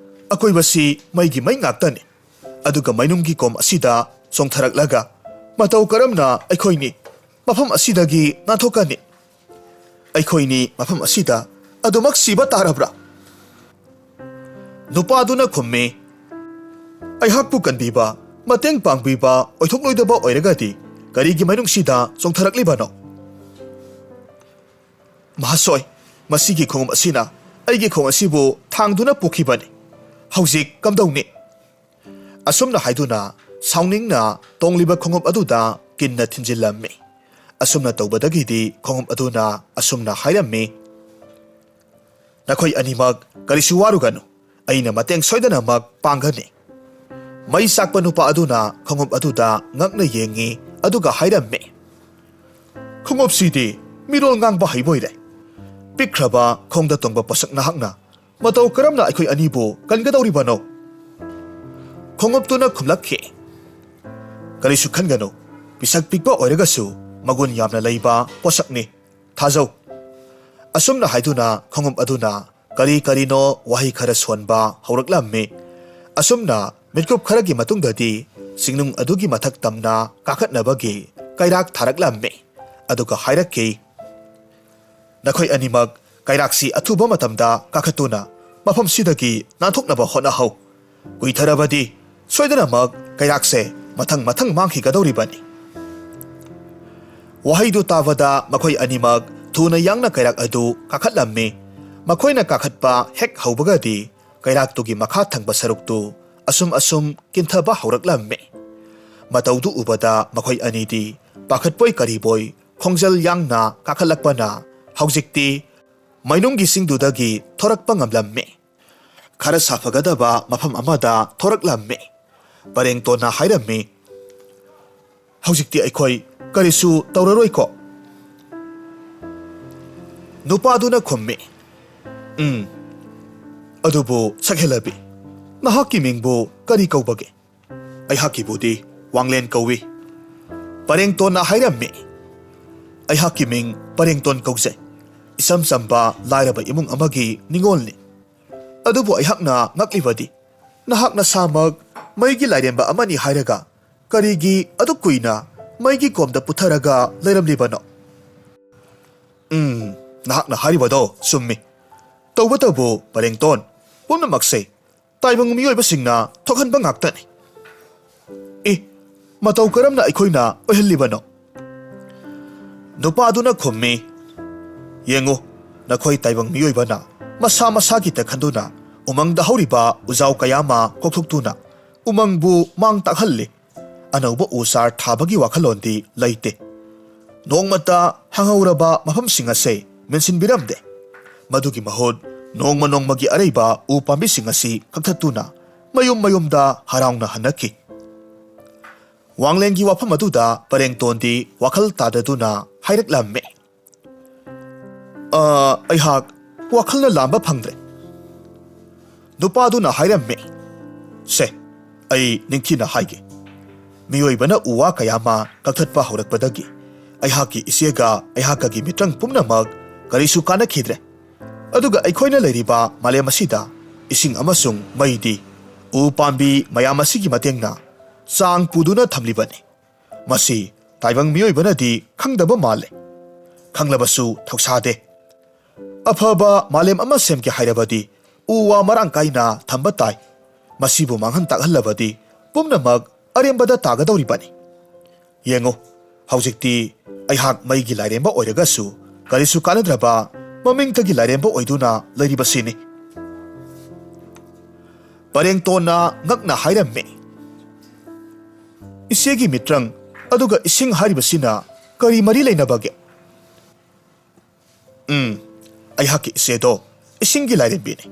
ꯑꯀꯣꯏꯕꯁꯤ ꯃꯩꯒꯤ ꯃꯩ ꯉꯥꯛꯇꯅꯤ꯫ ꯑꯗꯨꯒ ꯃꯩꯅꯨꯡꯒꯤ ꯀꯣꯝ ꯑꯁꯤꯗ ꯆꯣꯡꯊꯔꯛꯂꯒ ꯃꯇꯧ ꯀꯔꯝꯅ ꯑꯩꯈꯣꯏꯅꯤ ꯃꯐꯝ ꯑꯁꯤꯗꯒꯤ ꯅꯥꯟꯊꯣꯛꯀꯅꯤ? ꯑꯩꯈꯣꯏꯅꯤ ꯃꯐꯝ ꯑꯁꯤꯗ ꯑꯗꯨꯃꯛ ꯁꯤꯕ ꯇꯥꯔꯕ꯭ꯔꯥ?" ꯅꯨꯄꯥꯗꯨꯅ ꯈꯨꯝꯃꯤ, "ꯑꯩꯍꯥꯛꯄꯨ ꯀꯟꯕꯤꯕ, ꯃꯇꯦꯡ ꯄꯥꯡꯕꯤꯕ ꯑꯣꯏꯊꯣꯛꯂꯣꯏꯗꯕ ꯑꯣꯏꯔꯒꯗꯤ ꯀꯔꯤꯒꯤ ꯃꯅꯨꯡꯁꯤꯗ ꯆꯣꯡꯊꯔꯛꯂꯤꯕꯅꯣ?" "ꯃꯍꯥꯁꯣꯏ, ꯃꯁꯤꯒꯤ ꯈꯣꯡꯎꯞ ꯑꯁꯤꯅ ꯑꯩꯒꯤ ꯈꯣꯡ ꯑꯁꯤꯕꯨ ꯊꯥꯡꯗꯨꯅ ꯄꯨꯈꯤꯕꯅꯤ꯫ ꯍꯧꯖꯤꯛ ꯀꯝꯗꯧꯅꯤ?" ꯑꯁꯨꯝꯅ ꯍꯥꯏꯗꯨꯅ ꯁꯥꯎꯅꯤꯡꯅ ꯇꯣꯡꯂꯤꯕ ꯈꯣꯡꯎꯞ ꯑꯗꯨꯗ ꯀꯤꯟꯅ ꯊꯤꯟꯖꯤꯜꯂꯝꯃꯤ꯫ ꯑꯁꯨꯝꯅ ꯇꯧꯕꯗꯒꯤꯗꯤ ꯈꯣꯡꯎꯞ ꯑꯗꯨꯅ ꯑꯁꯨꯝꯅ ꯍꯥꯏꯔꯝꯃꯤ, "ꯅꯈꯣꯏ ꯑꯅꯤꯃꯛ ꯀꯔꯤꯁꯨ ꯋꯥꯔꯨꯒꯅꯨ, ꯑꯩꯅ ꯃꯇꯦꯡ ꯁꯣꯏꯗꯅꯃꯛ ꯄꯥꯡꯒꯅꯤ꯫" ꯃꯩ ꯆꯥꯛꯄ ꯅꯨꯄꯥ ꯑꯗꯨꯅ ꯈꯣꯡꯎꯞ ꯑꯗꯨꯗ ꯉꯛꯅ ꯌꯦꯡꯉꯤ, ꯑꯗꯨꯒ ꯍꯥꯏꯔꯝꯃꯤ, "ꯈꯣꯡꯎꯞꯁꯤꯗꯤ ꯃꯤꯔꯣꯜ ꯉꯥꯡꯕ ꯍꯩꯕ ꯑꯣꯏꯔꯦ꯫ ꯄꯤꯛꯈ꯭ꯔꯕ ꯈꯣꯡꯗ ꯇꯣꯡꯕ ꯄꯣꯠꯁꯛ ꯅꯍꯥꯛꯅ ꯃꯇꯧ ꯀꯔꯝꯅ ꯑꯩꯈꯣꯏ ꯑꯅꯤꯕꯨ ꯀꯟꯒꯗꯧꯔꯤꯕꯅꯣ?" ꯈꯣꯡꯎꯞꯇꯨꯅ ꯈꯨꯝꯂꯛꯈꯤ, "ꯀꯔꯤꯁꯨ ꯈꯟꯒꯅꯨ, ꯄꯤꯁꯛ ꯄꯤꯛꯄ ꯑꯣꯏꯔꯒꯁꯨ ꯃꯒꯨꯟ ꯌꯥꯝꯅ ꯂꯩꯕ ꯄꯣꯠꯁꯛꯅꯤ꯫ ꯊꯥꯖꯧ꯫" ꯑꯁꯨꯝꯅ ꯍꯥꯏꯗꯨꯅ ꯈꯣꯡꯎꯞ ꯑꯗꯨꯅ ꯀꯔꯤ ꯀꯔꯤꯅꯣ ꯋꯥꯍꯩ ꯈꯔ ꯁꯣꯟꯕ ꯍꯧꯔꯛꯂꯝꯃꯤ꯫ ꯑꯁꯨꯝꯅ ꯃꯤꯠꯀꯨꯞ ꯈꯔꯒꯤ ꯃꯇꯨꯡꯗꯗꯤ ꯆꯤꯡꯅꯨꯡ ꯑꯗꯨꯒꯤ ꯃꯊꯛ ꯇꯝꯅ ꯀꯥꯈꯠꯅꯕꯒꯤ ꯀꯩꯔꯥꯛ ꯊꯥꯔꯛꯂꯝꯃꯤ꯫ ꯑꯗꯨꯒ ꯍꯥꯏꯔꯛꯈꯤ, "ꯅꯈꯣꯏ ꯑꯅꯤꯃꯛ ꯀꯩꯔꯥꯛꯁꯤ ꯑꯊꯨꯕ ꯃꯇꯝꯗ ꯀꯥꯈꯠꯇꯨꯅ ꯃꯐꯝꯁꯤꯗꯒꯤ ꯅꯥꯟꯊꯣꯛꯅꯕ ꯍꯣꯠꯅꯍꯧ꯫ ꯀꯨꯏꯊꯔꯕꯗꯤ ꯁꯣꯏꯗꯅꯃꯛ ꯀꯩꯔꯥꯛꯁꯦ ꯃꯊꯪ ꯃꯊꯪ ꯃꯥꯡꯈꯤꯒꯗꯧꯔꯤꯕꯅꯤ꯫" ꯋꯥꯍꯩꯗꯨ ꯇꯥꯕꯗ ꯃꯈꯣꯏ ꯑꯅꯤꯃꯛ ꯊꯨꯅ ꯌꯥꯡꯅ ꯀꯩꯔꯥꯛ ꯑꯗꯨ ꯀꯥꯈꯠꯂꯝꯃꯤ꯫ ꯃꯈꯣꯏꯅ ꯀꯥꯈꯠꯄ ꯍꯦꯛ ꯍꯧꯕꯒꯗꯤ ꯀꯩꯔꯥꯛꯇꯨꯒꯤ ꯃꯈꯥ ꯊꯪꯕ ꯁꯔꯨꯛꯇꯨ ꯑꯁꯨꯝ ꯑꯁꯨꯝ ꯀꯤꯟꯊꯕ ꯍꯧꯔꯛꯂꯝꯃꯤ꯫ ꯃꯇꯧꯗꯨ ꯎꯕꯗ ꯃꯈꯣꯏ ꯑꯅꯤꯗꯤ ꯄꯥꯈꯠꯄꯣꯏ ꯀꯔꯤꯕꯣꯏ ꯈꯣꯡꯖꯦꯜ ꯌꯥꯡꯅ ꯀꯥꯈꯠꯂꯛꯄꯅ ꯍꯧꯖꯤꯛꯇꯤ ꯃꯩꯅꯨꯡꯒꯤ ꯆꯤꯡꯗꯨꯗꯒꯤ ꯊꯣꯔꯛꯄ ꯉꯝꯂꯝꯃꯤ꯫ ꯈꯔ ꯁꯥꯐꯒꯗꯕ ꯃꯐꯝ ꯑꯃꯗ ꯊꯣꯔꯛꯂꯝꯃꯤ꯫ ꯄꯔꯦꯡꯇꯣꯟꯅ ꯍꯥꯏꯔꯝꯃꯤ, "ꯍꯧꯖꯤꯛꯇꯤ ꯑꯩꯈꯣꯏ ꯀꯔꯤꯁꯨ ꯇꯧꯔꯔꯣꯏꯀꯣ?" ꯅꯨꯄꯥꯗꯨꯅ ꯈꯨꯝꯃꯤ, "ꯎꯝ, ꯑꯗꯨꯕꯨ ꯁꯛꯍꯦꯜꯂꯕꯤ, ꯅꯍꯥꯛꯀꯤ ꯃꯤꯡꯕꯨ ꯀꯔꯤ ꯀꯧꯕꯒꯦ?" "ꯑꯩꯍꯥꯛꯀꯤꯕꯨꯗꯤ ꯋꯥꯡꯂꯦꯟ ꯀꯧꯏ꯫" ꯄꯔꯦꯡꯇꯣꯟꯅ ꯍꯥꯏꯔꯝꯃꯤ, "ꯑꯩꯍꯥꯛꯀꯤ ꯃꯤꯡ ꯄꯔꯦꯡꯇꯣꯟ ꯀꯧꯖꯩ꯫ ꯏꯆꯝ ꯆꯝꯕ ꯂꯥꯏꯔꯕ ꯏꯃꯨꯡ ꯑꯃꯒꯤ ꯅꯤꯉꯣꯜꯅꯤ꯫ ꯑꯗꯨꯕꯨ ꯑꯩꯍꯥꯛꯅ ꯉꯛꯂꯤꯕꯗꯤ ꯅꯍꯥꯛ ꯅꯁꯥꯃꯛ ꯃꯩꯒꯤ ꯂꯥꯏꯔꯦꯝꯕ ꯑꯃꯅꯤ ꯍꯥꯏꯔꯒ ꯀꯔꯤꯒꯤ ꯑꯗꯨꯛ ꯀꯨꯏꯅ ꯃꯩꯒꯤ ꯀꯣꯝꯗ ꯄꯨꯊꯔꯒ ꯂꯩꯔꯝꯂꯤꯕꯅꯣ?" "ꯎꯝ, ꯅꯍꯥꯛꯅ ꯍꯥꯏꯔꯤꯕꯗꯣ ꯆꯨꯝꯃꯤ꯫ ꯇꯧꯕꯇꯕꯨ ꯄꯔꯦꯡꯇꯣꯟ, ꯄꯨꯝꯅꯃꯛꯁꯦ ꯇꯥꯏꯕꯪ ꯃꯤꯑꯣꯏꯕꯁꯤꯡꯅ ꯊꯣꯛꯍꯟꯕ ꯉꯥꯛꯇꯅꯤ꯫" "ꯑꯦ, ꯃꯇꯧ ꯀꯔꯝꯅ ꯑꯩꯈꯣꯏꯅ ꯑꯣꯏꯍꯜꯂꯤꯕꯅꯣ?" ꯅꯨꯄꯥꯗꯨꯅ ꯈꯨꯝꯃꯤ, "ꯌꯦꯡꯉꯨ, ꯅꯈꯣꯏ ꯇꯥꯏꯕꯪ ꯃꯤꯑꯣꯏꯕꯅ ꯃꯁꯥ ꯃꯁꯥꯒꯤꯇ ꯈꯟꯗꯨꯅ ꯎꯃꯪꯗ ꯍꯧꯔꯤꯕ ꯎꯖꯥꯎ ꯀꯌꯥ ꯑꯃ ꯀꯣꯛꯊꯣꯛꯇꯨꯅ ꯎꯃꯪꯕꯨ ꯃꯥꯡ ꯇꯥꯛꯍꯜꯂꯤ꯫ ꯑꯅꯧꯕ ꯎ ꯆꯥꯔ ꯊꯥꯕꯒꯤ ꯋꯥꯈꯜꯂꯣꯟꯗꯤ ꯂꯩꯇꯦ꯫ ꯅꯣꯡꯃꯇ ꯍꯥꯡꯍꯧꯔꯕ ꯃꯐꯝꯁꯤꯡ ꯑꯁꯦ ꯃꯦꯟꯁꯤꯟꯕꯤꯔꯝꯗꯦ꯫ ꯃꯗꯨꯒꯤ ꯃꯍꯨꯠ ꯅꯣꯡꯃ ꯅꯣꯡꯃꯒꯤ ꯑꯔꯩꯕ ꯎ ꯄꯥꯝꯕꯤꯁꯤꯡ ꯑꯁꯤ ꯀꯛꯊꯠꯇꯨꯅ ꯃꯌꯨꯝ ꯃꯌꯨꯝꯗ ꯍꯔꯥꯎꯅ ꯍꯟꯅꯈꯤ꯫" ꯋꯥꯡꯂꯦꯟꯒꯤ ꯋꯥꯐꯝ ꯑꯗꯨꯗ ꯄꯔꯦꯡꯇꯣꯟꯗꯤ ꯋꯥꯈꯜ ꯇꯥꯗꯗꯨꯅ ꯍꯥꯏꯔꯛꯂꯝꯃꯤ, "ꯑ, ꯑꯩꯍꯥꯛ ꯋꯥꯈꯜꯅ ꯂꯥꯝꯕ ꯐꯪꯗ꯭ꯔꯦ꯫" ꯅꯨꯄꯥꯗꯨꯅ ꯍꯥꯏꯔꯝꯃꯤ, "ꯁꯦ, ꯑꯩ ꯅꯤꯡꯊꯤꯅ ꯍꯥꯏꯒꯦ꯫ ꯃꯤꯑꯣꯏꯕꯅ ꯎ ꯋꯥ ꯀꯌꯥ ꯑꯃ ꯀꯛꯊꯠꯄ ꯍꯧꯔꯛꯄꯗꯒꯤ ꯑꯩꯍꯥꯛꯀꯤ ꯏꯆꯦꯒ ꯑꯩꯍꯥꯛꯀꯒꯤ ꯃꯤꯇ꯭ꯔꯪ ꯄꯨꯝꯅꯃꯛ ꯀꯔꯤꯁꯨ ꯀꯥꯟꯅꯈꯤꯗ꯭ꯔꯦ꯫ ꯑꯗꯨꯒ ꯑꯩꯈꯣꯏꯅ ꯂꯩꯔꯤꯕ ꯃꯥꯂꯦꯝ ꯑꯁꯤꯗ ꯏꯁꯤꯡ ꯑꯃꯁꯨꯡ ꯃꯩꯗꯤ ꯎ ꯄꯥꯝꯕꯤ ꯃꯌꯥꯝ ꯑꯁꯤꯒꯤ ꯃꯇꯦꯡꯅ ꯆꯥꯡ ꯄꯨꯗꯨꯅ ꯊꯝꯂꯤꯕꯅꯤ꯫ ꯃꯁꯤ ꯇꯥꯏꯕꯪ ꯃꯤꯑꯣꯏꯕꯅꯗꯤ ꯈꯪꯗꯕ ꯃꯥꯜꯂꯦ꯫ ꯈꯪꯂꯕꯁꯨ ꯊꯧꯁꯥꯗꯦ꯫ ꯑꯐꯕ ꯃꯥꯂꯦꯝ ꯑꯃ ꯁꯦꯝꯒꯦ ꯍꯥꯏꯔꯕꯗꯤ ꯎ ꯋꯥ ꯃꯔꯥꯡ ꯀꯥꯏꯅ ꯊꯝꯕ ꯇꯥꯏ꯫ ꯃꯁꯤꯕꯨ ꯃꯥꯡꯍꯟ ꯇꯥꯛꯍꯜꯂꯕꯗꯤ ꯄꯨꯝꯅꯃꯛ ꯑꯔꯦꯝꯕꯗ ꯇꯥꯒꯗꯧꯔꯤꯕꯅꯤ꯫ ꯌꯦꯡꯉꯨ, ꯍꯧꯖꯤꯛꯇꯤ ꯑꯩꯍꯥꯛ ꯃꯩꯒꯤ ꯂꯥꯏꯔꯦꯝꯕ ꯑꯣꯏꯔꯒꯁꯨ ꯀꯔꯤꯁꯨ ꯀꯥꯟꯅꯗ꯭ꯔꯕ ꯃꯃꯤꯡꯇꯒꯤ ꯂꯥꯏꯔꯦꯝꯕ ꯑꯣꯏꯗꯨꯅ ꯂꯩꯔꯤꯕꯁꯤꯅꯤ꯫ ꯄꯔꯦꯡꯇꯣꯟꯅ ꯉꯛꯅ ꯍꯥꯏꯔꯝꯃꯤ, "ꯏꯆꯦꯒꯤ ꯃꯤꯇ꯭ꯔꯪ ꯑꯗꯨꯒ ꯏꯁꯤꯡ ꯍꯥꯏꯔꯤꯕꯁꯤꯅ ꯀꯔꯤ ꯃꯔꯤ ꯂꯩꯅꯕꯒꯦ?" "ꯎꯝ, ꯑꯩꯍꯥꯛꯀꯤ ꯏꯆꯦꯗꯣ ꯏꯁꯤꯡꯒꯤ ꯂꯥꯏꯔꯦꯝꯕꯤꯅꯤ꯫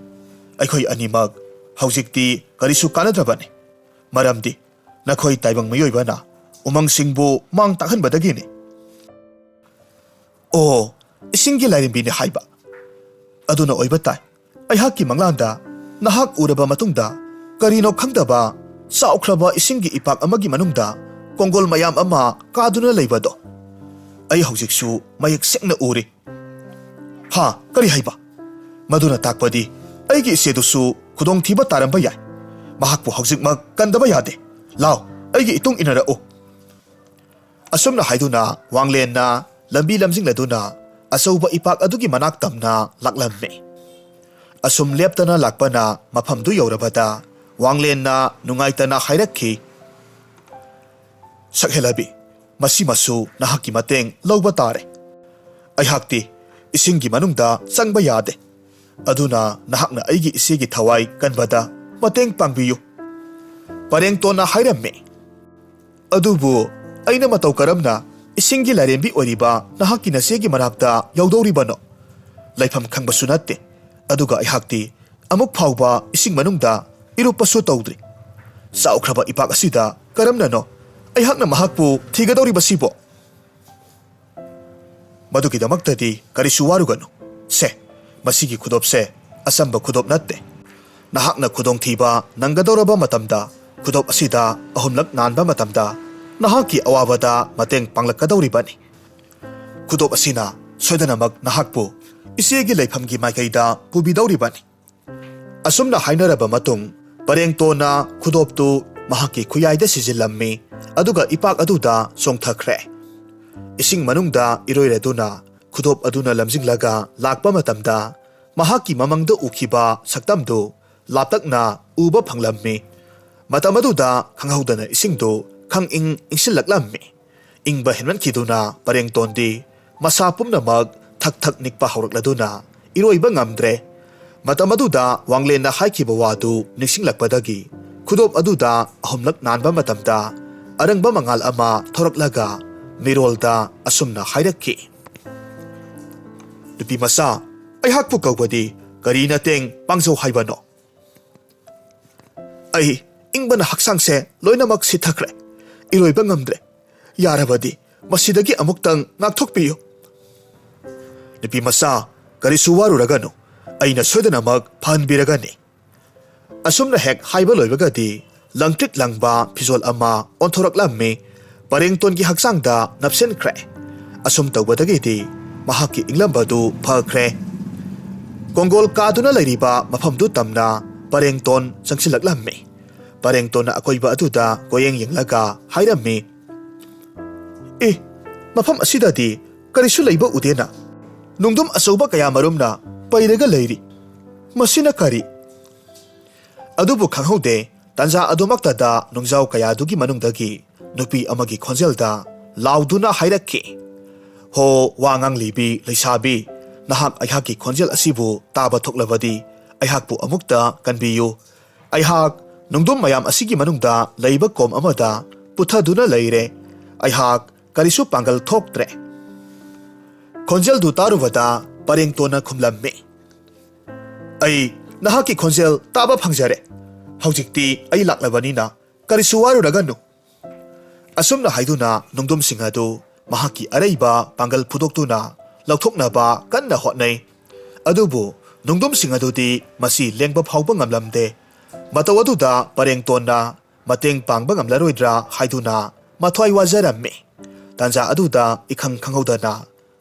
ꯑꯩꯈꯣꯏ ꯑꯅꯤꯃꯛ ꯍꯧꯖꯤꯛꯇꯤ ꯀꯔꯤꯁꯨ ꯀꯥꯟꯅꯗ꯭ꯔꯕꯅꯤ꯫ ꯃꯔꯝꯗꯤ ꯅꯈꯣꯏ ꯇꯥꯏꯕꯪ ꯃꯤꯑꯣꯏꯕꯅ ꯎꯃꯪꯁꯤꯡꯕꯨ ꯃꯥꯡ ꯇꯥꯛꯍꯟꯕꯗꯒꯤꯅꯤ꯫" "ꯑꯣ, ꯏꯁꯤꯡꯒꯤ ꯂꯥꯏꯔꯦꯝꯕꯤꯅꯤ ꯍꯥꯏꯕ? ꯑꯗꯨꯅ ꯑꯣꯏꯕ ꯇꯥꯏ꯫ ꯑꯩꯍꯥꯛꯀꯤ ꯃꯪꯂꯥꯟꯗ ꯅꯍꯥꯛ ꯎꯔꯕ ꯃꯇꯨꯡꯗ ꯀꯔꯤꯅꯣ ꯈꯪꯗꯕ ꯆꯥꯎꯈ꯭ꯔꯕ ꯏꯁꯤꯡꯒꯤ ꯏꯄꯥꯛ ꯑꯃꯒꯤ ꯃꯅꯨꯡꯗ ꯀꯣꯡꯒꯣꯜ ꯃꯌꯥꯝ ꯑꯃ ꯀꯥꯗꯨꯅ ꯂꯩꯕꯗꯣ ꯑꯩ ꯍꯧꯖꯤꯛꯁꯨ ꯃꯌꯦꯛ ꯁꯦꯡꯅ ꯎꯔꯤ꯫" "ꯍꯥ? ꯀꯔꯤ ꯍꯥꯏꯕ? ꯃꯗꯨꯅ ꯇꯥꯛꯄꯗꯤ ꯑꯩꯒꯤ ꯏꯆꯦꯗꯨꯁꯨ ꯈꯨꯗꯣꯡꯊꯤꯕ ꯇꯥꯔꯝꯕ ꯌꯥꯏ꯫ ꯃꯍꯥꯛꯄꯨ ꯍꯧꯖꯤꯛꯃꯛ ꯀꯟꯗꯕ ꯌꯥꯗꯦ꯫ ꯂꯥꯎ, ꯑꯩꯒꯤ ꯏꯇꯨꯡ ꯏꯟꯅꯔꯛꯎ꯫" ꯑꯁꯨꯝꯅ ꯍꯥꯏꯗꯨꯅ ꯋꯥꯡꯂꯦꯟꯅ ꯂꯝꯕꯤ ꯂꯝꯖꯤꯡꯂꯗꯨꯅ ꯑꯆꯧꯕ ꯏꯄꯥꯛ ꯑꯗꯨꯒꯤ ꯃꯅꯥꯛ ꯇꯝꯅ ꯂꯥꯛꯂꯝꯃꯤ꯫ ꯑꯁꯨꯝ ꯂꯦꯞꯇꯅ ꯂꯥꯛꯄꯅ ꯃꯐꯝꯗꯨ ꯌꯧꯔꯕꯗ ꯋꯥꯡꯂꯦꯟꯅ ꯅꯨꯡꯉꯥꯏꯇꯅ ꯍꯥꯏꯔꯛꯈꯤ, "ꯁꯛꯍꯦꯜꯂꯕꯤ, ꯃꯁꯤꯃꯁꯨ ꯅꯍꯥꯛꯀꯤ ꯃꯇꯦꯡ ꯂꯧꯕ ꯇꯥꯔꯦ꯫ ꯑꯩꯍꯥꯛꯇꯤ ꯏꯁꯤꯡꯒꯤ ꯃꯅꯨꯡꯗ ꯆꯪꯕ ꯌꯥꯗꯦ꯫ ꯑꯗꯨꯅ ꯅꯍꯥꯛꯅ ꯑꯩꯒꯤ ꯏꯆꯦꯒꯤ ꯊꯋꯥꯏ ꯀꯟꯕꯗ ꯃꯇꯦꯡ ꯄꯥꯡꯕꯤꯌꯨ꯫" ꯄꯔꯦꯡꯇꯣꯟꯅ ꯍꯥꯏꯔꯝꯃꯤ, "ꯑꯗꯨꯕꯨ ꯑꯩꯅ ꯃꯇꯧ ꯀꯔꯝꯅ ꯏꯁꯤꯡꯒꯤ ꯂꯥꯏꯔꯦꯝꯕꯤ ꯑꯣꯏꯔꯤꯕ ꯅꯍꯥꯛꯀꯤ ꯅꯆꯦꯒꯤ ꯃꯅꯥꯛꯇ ꯌꯧꯗꯧꯔꯤꯕꯅꯣ? ꯂꯩꯐꯝ ꯈꯪꯕꯁꯨ ꯅꯠꯇꯦ꯫ ꯑꯗꯨꯒ ꯑꯩꯍꯥꯛꯇꯤ ꯑꯃꯨꯛ ꯐꯥꯎꯕ ꯏꯁꯤꯡ ꯃꯅꯨꯡꯗ ꯏꯔꯨꯞꯄꯁꯨ ꯇꯧꯗ꯭ꯔꯤ꯫ ꯆꯥꯎꯈ꯭ꯔꯕ ꯏꯄꯥꯛ ꯑꯁꯤꯗ ꯀꯔꯝꯅꯅꯣ ꯑꯩꯍꯥꯛꯅ ꯃꯍꯥꯛꯄꯨ ꯊꯤꯒꯗꯧꯔꯤꯕꯁꯤꯕꯣ?" "ꯃꯗꯨꯒꯤꯗꯃꯛꯇꯗꯤ ꯀꯔꯤꯁꯨ ꯋꯥꯔꯨꯒꯅꯨ꯫ ꯁꯦ, ꯃꯁꯤꯒꯤ ꯈꯨꯗꯣꯞꯁꯦ ꯑꯆꯝꯕ ꯈꯨꯗꯣꯞ ꯅꯠꯇꯦ꯫ ꯅꯍꯥꯛꯅ ꯈꯨꯗꯣꯡꯊꯤꯕ ꯅꯪꯒꯗꯧꯔꯕ ꯃꯇꯝꯗ ꯈꯨꯗꯣꯞ ꯑꯁꯤꯗ ꯑꯍꯨꯝꯂꯛ ꯅꯥꯟꯕ ꯃꯇꯝꯗ ꯅꯍꯥꯛꯀꯤ ꯑꯋꯥꯕꯗ ꯃꯇꯦꯡ ꯄꯥꯡꯂꯛꯀꯗꯧꯔꯤꯕꯅꯤ꯫ ꯈꯨꯗꯣꯞ ꯑꯁꯤꯅ ꯁꯣꯏꯗꯅꯃꯛ ꯅꯍꯥꯛꯄꯨ ꯏꯆꯦꯒꯤ ꯂꯩꯐꯝꯒꯤ ꯃꯥꯏꯀꯩꯗ ꯄꯨꯕꯤꯗꯧꯔꯤꯕꯅꯤ꯫ ꯑꯁꯨꯝꯅ ꯍꯥꯏꯅꯔꯕ ꯃꯇꯨꯡ, ꯄꯔꯦꯡꯇꯣꯟꯅ ꯈꯨꯗꯣꯞꯇꯨ ꯃꯍꯥꯛꯀꯤ ꯈꯨꯌꯥꯏꯗ ꯁꯤꯖꯤꯜꯂꯝꯃꯤ, ꯑꯗꯨꯒ ꯏꯄꯥꯛ ꯑꯗꯨꯗ ꯆꯣꯡꯊꯈ꯭ꯔꯦ꯫ ꯏꯁꯤꯡ ꯃꯅꯨꯡꯗ ꯏꯔꯣꯏꯔꯗꯨꯅ ꯈꯨꯗꯣꯞ ꯑꯗꯨꯅ ꯂꯝꯖꯤꯡꯂꯒ ꯂꯥꯛꯄ ꯃꯇꯝꯗ, ꯃꯍꯥꯛꯀꯤ ꯃꯃꯪꯗ ꯎꯈꯤꯕ ꯁꯛꯇꯝꯗꯨ ꯂꯥꯞꯇꯛꯅ ꯎꯕ ꯐꯪꯂꯝꯃꯤ꯫ ꯃꯇꯝ ꯑꯗꯨꯗ ꯈꯪꯍꯧꯗꯅ ꯏꯁꯤꯡꯗꯨ ꯈꯪꯏꯪ ꯏꯪꯁꯤꯜꯂꯛꯂꯝꯃꯤ꯫ ꯏꯪꯕ ꯍꯦꯟꯃꯟꯈꯤꯗꯨꯅ ꯄꯔꯦꯡꯇꯣꯟꯗꯤ ꯃꯁꯥ ꯄꯨꯝꯅꯃꯛ ꯊꯛ ꯊꯛ ꯅꯤꯛꯄ ꯍꯧꯔꯛꯂꯗꯨꯅ ꯏꯔꯣꯏꯕ ꯉꯝꯗ꯭ꯔꯦ꯫ ꯃꯇꯝ ꯑꯗꯨꯗ ꯋꯥꯡꯂꯦꯟꯅ ꯍꯥꯏꯈꯤꯕ ꯋꯥꯗꯨ ꯅꯤꯡꯁꯤꯡꯂꯛꯄꯗꯒꯤ, ꯈꯨꯗꯣꯞ ꯑꯗꯨꯗ ꯑꯍꯨꯝꯂꯛ ꯅꯥꯟꯕ ꯃꯇꯝꯗ, ꯑꯔꯪꯕ ꯃꯉꯥꯜ ꯑꯃ ꯊꯣꯔꯛꯂꯒ ꯃꯤꯔꯣꯜꯗ ꯑꯁꯨꯝꯅ ꯍꯥꯏꯔꯛꯈꯤ, "ꯅꯨꯄꯤ ꯃꯆꯥ, ꯑꯩꯍꯥꯛꯄꯨ ꯀꯧꯕꯗꯤ ꯀꯔꯤ ꯅꯇꯦꯡ ꯄꯥꯡꯖꯧ ꯍꯥꯏꯕꯅꯣ?" "ꯑꯩ ꯏꯪꯕꯅ ꯍꯛꯆꯥꯡꯁꯦ ꯂꯣꯏꯅꯃꯛ ꯁꯤꯊꯈ꯭ꯔꯦ꯫ ꯏꯔꯣꯏꯕ ꯉꯝꯗ꯭ꯔꯦ꯫ ꯌꯥꯔꯕꯗꯤ ꯃꯁꯤꯗꯒꯤ ꯑꯃꯨꯛꯇꯪ ꯉꯥꯛꯊꯣꯛꯄꯤꯌꯨ꯫" "ꯅꯨꯄꯤ ꯃꯆꯥ, ꯀꯔꯤꯁꯨ ꯋꯥꯔꯨꯔꯒꯅꯨ꯫ ꯑꯩꯅ ꯁꯣꯏꯗꯅꯃꯛ ꯐꯍꯟꯕꯤꯔꯒꯅꯤ꯫" ꯑꯁꯨꯝꯅ ꯍꯦꯛ ꯍꯥꯏꯕ ꯂꯣꯏꯕꯒꯗꯤ, ꯂꯪꯇ꯭ꯔꯤꯛ ꯂꯪꯕ ꯐꯤꯖꯣꯜ ꯑꯃ ꯑꯣꯟꯊꯣꯔꯛꯂꯝꯃꯤ꯫ ꯄꯔꯦꯡꯇꯣꯟꯒꯤ ꯍꯛꯆꯥꯡꯗ ꯅꯞꯁꯤꯟꯈ꯭ꯔꯦ꯫ ꯑꯁꯨꯝ ꯇꯧꯕꯗꯒꯤꯗꯤ ꯃꯍꯥꯛꯀꯤ ꯏꯪꯂꯝꯕꯗꯨ ꯐꯈ꯭ꯔꯦ꯫ ꯀꯣꯡꯒꯣꯜ ꯀꯥꯗꯨꯅ ꯂꯩꯔꯤꯕ ꯃꯐꯝꯗꯨ ꯇꯝꯅ ꯄꯔꯦꯡꯇꯣꯟ ꯆꯪꯁꯤꯜꯂꯛꯂꯝꯃꯤ꯫ ꯄꯔꯦꯡꯇꯣꯟꯅ ꯑꯀꯣꯏꯕ ꯑꯗꯨꯗ ꯀꯣꯌꯦꯡ ꯌꯦꯡꯂꯒ ꯍꯥꯏꯔꯝꯃꯤ, "ꯑꯦ, ꯃꯐꯝ ꯑꯁꯤꯗꯗꯤ ꯀꯔꯤꯁꯨ ꯂꯩꯕ ꯎꯗꯦꯅ꯫ ꯅꯨꯡꯗꯨꯝ ꯑꯆꯧꯕ ꯀꯌꯥ ꯃꯔꯨꯝꯅ ꯄꯩꯔꯒ ꯂꯩꯔꯤ꯫ ꯃꯁꯤꯅ ꯀꯔꯤ?" ꯑꯗꯨꯕꯨ ꯈꯪꯍꯧꯗꯦ, ꯇꯥꯟꯖꯥ ꯑꯗꯨꯃꯛꯇꯗ ꯅꯨꯡꯖꯥꯎ ꯀꯌꯥꯗꯨꯒꯤ ꯃꯅꯨꯡꯗꯒꯤ ꯅꯨꯄꯤ ꯑꯃꯒꯤ ꯈꯣꯟꯖꯦꯜꯗ ꯂꯥꯎꯗꯨꯅ ꯍꯥꯏꯔꯛꯈꯤ, "ꯍꯣ, ꯋꯥ ꯉꯥꯡꯂꯤꯕꯤ ꯂꯩꯁꯥꯕꯤ, ꯅꯍꯥꯛ ꯑꯩꯍꯥꯛꯀꯤ ꯈꯣꯟꯖꯦꯜ ꯑꯁꯤꯕꯨ ꯇꯥꯕ ꯊꯣꯛꯂꯕꯗꯤ ꯑꯩꯍꯥꯛꯄꯨ ꯑꯃꯨꯛꯇ ꯀꯟꯕꯤꯌꯨ꯫ ꯑꯩꯍꯥꯛ ꯅꯨꯡꯗꯨꯝ ꯃꯌꯥꯝ ꯑꯁꯤꯒꯤ ꯃꯅꯨꯡꯗ ꯂꯩꯕ ꯀꯣꯝ ꯑꯃꯗ ꯄꯨꯊꯗꯨꯅ ꯂꯩꯔꯦ꯫ ꯑꯩꯍꯥꯛ ꯀꯔꯤꯁꯨ ꯄꯥꯡꯒꯜ ꯊꯣꯛꯇ꯭ꯔꯦ꯫" ꯈꯣꯟꯖꯦꯜꯗꯨ ꯇꯥꯔꯨꯕꯗ ꯄꯔꯦꯡꯇꯣꯟꯅ ꯈꯨꯝꯂꯝꯃꯤ, "ꯑꯩ ꯅꯍꯥꯛꯀꯤ ꯈꯣꯟꯖꯦꯜ ꯇꯥꯕ ꯐꯪꯖꯔꯦ꯫ ꯍꯧꯖꯤꯛꯇꯤ ꯑꯩ ꯂꯥꯛꯂꯕꯅꯤꯅ ꯀꯔꯤꯁꯨ ꯋꯥꯔꯨꯔꯒꯅꯨ꯫" ꯑꯁꯨꯝꯅ ꯍꯥꯏꯗꯨꯅ ꯅꯨꯡꯗꯨꯝꯁꯤꯡ ꯑꯗꯨ ꯃꯍꯥꯛꯀꯤ ꯑꯔꯩꯕ ꯄꯥꯡꯒꯜ ꯐꯨꯗꯣꯛꯇꯨꯅ ꯂꯧꯊꯣꯛꯅꯕ ꯀꯟꯅ ꯍꯣꯠꯅꯩ꯫ ꯑꯗꯨꯕꯨ ꯅꯨꯡꯗꯨꯝꯁꯤꯡ ꯑꯗꯨꯗꯤ ꯃꯁꯤ ꯂꯦꯡꯕ ꯐꯥꯎꯕ ꯉꯝꯂꯝꯗꯦ꯫ ꯃꯇꯧ ꯑꯗꯨꯗ ꯄꯔꯦꯡꯇꯣꯟꯅ ꯃꯇꯦꯡ ꯄꯥꯡꯕ ꯉꯝꯂꯔꯣꯏꯗ꯭ꯔꯥ ꯍꯥꯏꯗꯨꯅ ꯃꯊ꯭ꯋꯥꯏ ꯋꯥꯖꯔꯝꯃꯤ꯫ ꯇꯥꯟꯖꯥ ꯑꯗꯨꯗ ꯏꯈꯪ ꯈꯪꯍꯧꯗꯅ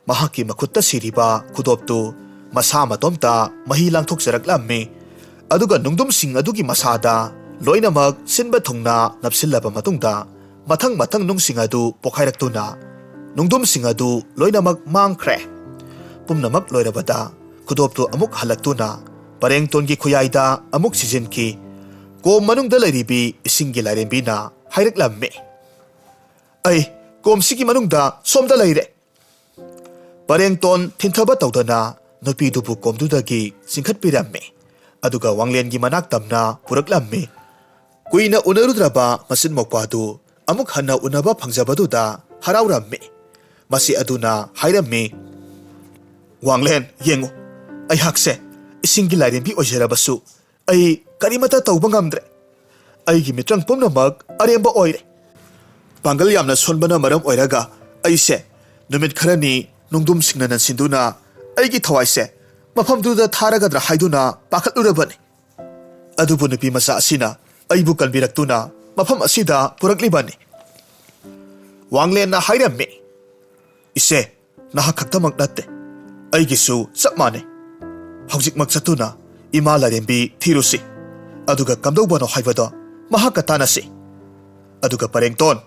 ꯃꯍꯥꯛꯀꯤ ꯃꯈꯨꯠꯇ ꯁꯤꯔꯤꯕ ꯈꯨꯗꯣꯞꯇꯨ ꯃꯁꯥ ꯃꯇꯣꯝꯇ ꯃꯍꯤ ꯂꯥꯡꯊꯣꯛꯆꯔꯛꯂꯝꯃꯤ꯫ ꯑꯗꯨꯒ ꯅꯨꯡꯗꯨꯝꯁꯤꯡ ꯑꯗꯨꯒꯤ ꯃꯁꯥꯗ ꯂꯣꯏꯅꯃꯛ ꯁꯤꯟꯕ ꯊꯨꯡꯅ ꯅꯞꯁꯤꯜꯂꯕ ꯃꯇꯨꯡꯗ, ꯃꯊꯪ ꯃꯊꯪ ꯅꯨꯡꯁꯤꯡ ꯑꯗꯨ ꯄꯣꯈꯥꯏꯔꯛꯇꯨꯅ ꯅꯨꯡꯗꯨꯝꯁꯤꯡ ꯑꯗꯨ ꯂꯣꯏꯅꯃꯛ ꯃꯥꯡꯈ꯭ꯔꯦ꯫ ꯄꯨꯝꯅꯃꯛ ꯂꯣꯏꯔꯕꯗ, ꯈꯨꯗꯣꯞꯇꯨ ꯑꯃꯨꯛ ꯍꯜꯂꯛꯇꯨꯅ ꯄꯔꯦꯡꯇꯣꯟꯒꯤ ꯈꯨꯌꯥꯏꯗ ꯑꯃꯨꯛ ꯁꯤꯖꯤꯟꯈꯤ꯫ ꯀꯣꯝ ꯃꯅꯨꯡꯗ ꯂꯩꯔꯤꯕꯤ ꯏꯁꯤꯡꯒꯤ ꯂꯥꯏꯔꯦꯝꯕꯤꯅ ꯍꯥꯏꯔꯛꯂꯝꯃꯤ, "ꯑꯩ ꯀꯣꯝꯁꯤꯒꯤ ꯃꯅꯨꯡꯗ ꯁꯣꯝꯗ ꯂꯩꯔꯦ!" ꯄꯔꯦꯡꯇꯣꯟ ꯊꯤꯟꯊꯕ ꯇꯧꯗꯅ ꯅꯨꯄꯤꯗꯨꯕꯨ ꯀꯣꯝꯗꯨꯗꯒꯤ ꯆꯤꯡꯈꯠꯄꯤꯔꯝꯃꯤ꯫ ꯑꯗꯨꯒ ꯋꯥꯡꯂꯦꯟꯒꯤ ꯃꯅꯥꯛ ꯇꯝꯅ ꯄꯨꯔꯛꯂꯝꯃꯤ꯫ ꯀꯨꯏꯅ ꯎꯅꯔꯨꯗ꯭ꯔꯕ ꯃꯆꯤꯟ ꯃꯧꯄ꯭ꯋꯥꯗꯨ ꯑꯃꯨꯛ ꯍꯟꯅ ꯎꯅꯕ ꯐꯪꯖꯕꯗꯨꯗ ꯍꯔꯥꯎꯔꯝꯃꯤ꯫ ꯃꯁꯤ ꯑꯗꯨꯅ ꯍꯥꯏꯔꯝꯃꯤ, "ꯋꯥꯡꯂꯦꯟ, ꯌꯦꯡꯉꯨ, ꯑꯩꯍꯥꯛꯁꯦ ꯏꯁꯤꯡꯒꯤ ꯂꯥꯏꯔꯦꯝꯕꯤ ꯑꯣꯏꯖꯔꯕꯁꯨ, ꯑꯩ ꯀꯔꯤꯃꯠꯇ ꯇꯧꯕ ꯉꯝꯗ꯭ꯔꯦ꯫ ꯑꯩꯒꯤ ꯃꯤꯇ꯭ꯔꯪ ꯄꯨꯝꯅꯃꯛ ꯑꯔꯦꯝꯕ ꯑꯣꯏꯔꯦ꯫ ꯄꯥꯡꯒꯜ ꯌꯥꯝꯅ ꯁꯣꯟꯕꯅ ꯃꯔꯝ ꯑꯣꯏꯔꯒ ꯑꯩꯁꯦ ꯅꯨꯃꯤꯠ ꯈꯔꯅꯤ ꯅꯨꯡꯗꯨꯝꯁꯤꯡꯅ ꯅꯟꯁꯤꯟꯗꯨꯅ ꯑꯩꯒꯤ ꯊꯋꯥꯏꯁꯦ ꯃꯐꯝꯗꯨꯗ ꯊꯥꯔꯒꯗ꯭ꯔꯥ ꯍꯥꯏꯗꯨꯅ ꯄꯥꯈꯠꯂꯨꯔꯕꯅꯤ꯫ ꯑꯗꯨꯕꯨ ꯅꯨꯄꯤ ꯃꯆꯥ ꯑꯁꯤꯅ ꯑꯩꯕꯨ ꯀꯟꯕꯤꯔꯛꯇꯨꯅ ꯃꯐꯝ ꯑꯁꯤꯗ ꯄꯨꯔꯛꯂꯤꯕꯅꯤ꯫" ꯋꯥꯡꯂꯦꯟꯅ ꯍꯥꯏꯔꯝꯃꯤ, "ꯏꯆꯦ, ꯅꯍꯥꯛ ꯈꯛꯇꯃꯛ ꯅꯠꯇꯦ, ꯑꯩꯒꯤꯁꯨ ꯆꯞ ꯃꯥꯟꯅꯩ꯫ ꯍꯧꯖꯤꯛꯃꯛ ꯆꯠꯇꯨꯅ ꯏꯃꯥ ꯂꯥꯏꯔꯦꯝꯕꯤ ꯊꯤꯔꯨꯁꯤ, ꯑꯗꯨꯒ ꯀꯝꯗꯧꯕꯅꯣ ꯍꯥꯏꯕꯗꯣ ꯃꯍꯥꯛꯀ ꯇꯥꯟꯅꯁꯤ꯫ ꯑꯗꯨꯒ ꯄꯔꯦꯡꯇꯣꯟ,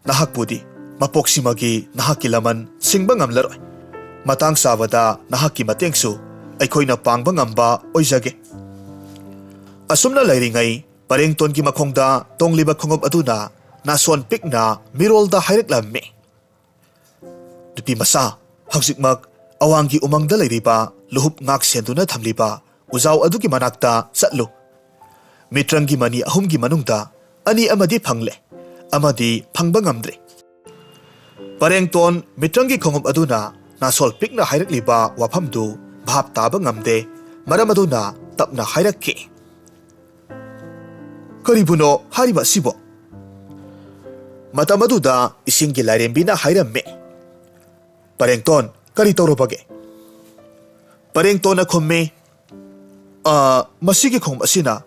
ꯅꯍꯥꯛꯄꯨꯗꯤ ꯃꯄꯣꯛꯁꯤꯃꯒꯤ ꯅꯍꯥꯛꯀꯤ ꯂꯃꯟ ꯁꯤꯡꯕ ꯉꯝꯂꯔꯣꯏ꯫ ꯃꯇꯥꯡ ꯆꯥꯕꯗ ꯅꯍꯥꯛꯀꯤ ꯃꯇꯦꯡꯁꯨ ꯑꯩꯈꯣꯏꯅ ꯄꯥꯡꯕ ꯉꯝꯕ ꯑꯣꯏꯖꯒꯦ꯫" ꯑꯁꯨꯝꯅ ꯂꯩꯔꯤꯉꯩ, ꯄꯔꯦꯡꯇꯣꯟꯒꯤ ꯃꯈꯣꯡꯗ ꯇꯣꯡꯂꯤꯕ ꯈꯣꯡꯎꯞ ꯑꯗꯨꯅ ꯅꯥꯁꯣꯟ ꯄꯤꯛꯅ ꯃꯤꯔꯣꯜꯗ ꯍꯥꯏꯔꯛꯂꯝꯃꯤ, "ꯅꯨꯄꯤ ꯃꯆꯥ, ꯍꯧꯖꯤꯛꯃꯛ ꯑꯋꯥꯡꯒꯤ ꯎꯃꯪꯗ ꯂꯩꯔꯤꯕ ꯂꯨꯍꯨꯞ ꯉꯥꯛ ꯁꯦꯟꯗꯨꯅ ꯊꯝꯂꯤꯕ ꯎꯖꯥꯎ ꯑꯗꯨꯒꯤ ꯃꯅꯥꯛꯇ ꯆꯠꯂꯨ꯫ ꯃꯤꯇ꯭ꯔꯪꯒꯤ ꯃꯅꯤ ꯑꯍꯨꯝꯒꯤ ꯃꯅꯨꯡꯗ ꯑꯅꯤ ꯑꯃꯗꯤ ꯐꯪꯂꯦ, ꯑꯃꯗꯤ ꯐꯪꯕ ꯉꯝꯗ꯭ꯔꯦ꯫" ꯄꯔꯦꯡꯇꯣꯟ ꯃꯤꯇ꯭ꯔꯪꯒꯤ ꯈꯣꯡꯎꯞ ꯑꯗꯨꯅ ꯅꯥꯁꯣꯜ ꯄꯤꯛꯅ ꯍꯥꯏꯔꯛꯂꯤꯕ ꯋꯥꯐꯝꯗꯨ ꯚꯥꯞ ꯇꯥꯕ ꯉꯝꯗꯦ꯫ ꯃꯔꯝ ꯑꯗꯨꯅ ꯇꯞꯅ ꯍꯥꯏꯔꯛꯈꯤ, "ꯀꯔꯤꯕꯨꯅꯣ ꯍꯥꯏꯔꯤꯕ ꯑꯁꯤꯕꯣ?" ꯃꯇꯝ ꯑꯗꯨꯗ ꯏꯁꯤꯡꯒꯤ ꯂꯥꯏꯔꯦꯝꯕꯤꯅ ꯍꯥꯏꯔꯝꯃꯤ, "ꯄꯔꯦꯡꯇꯣꯟ, ꯀꯔꯤ ꯇꯧꯔꯕꯒꯦ?" ꯄꯔꯦꯡꯇꯣꯟꯅ ꯈꯨꯝꯃꯤ, "ꯑ, ꯃꯁꯤꯒꯤ ꯈꯣꯡꯎꯞ ꯑꯁꯤꯅ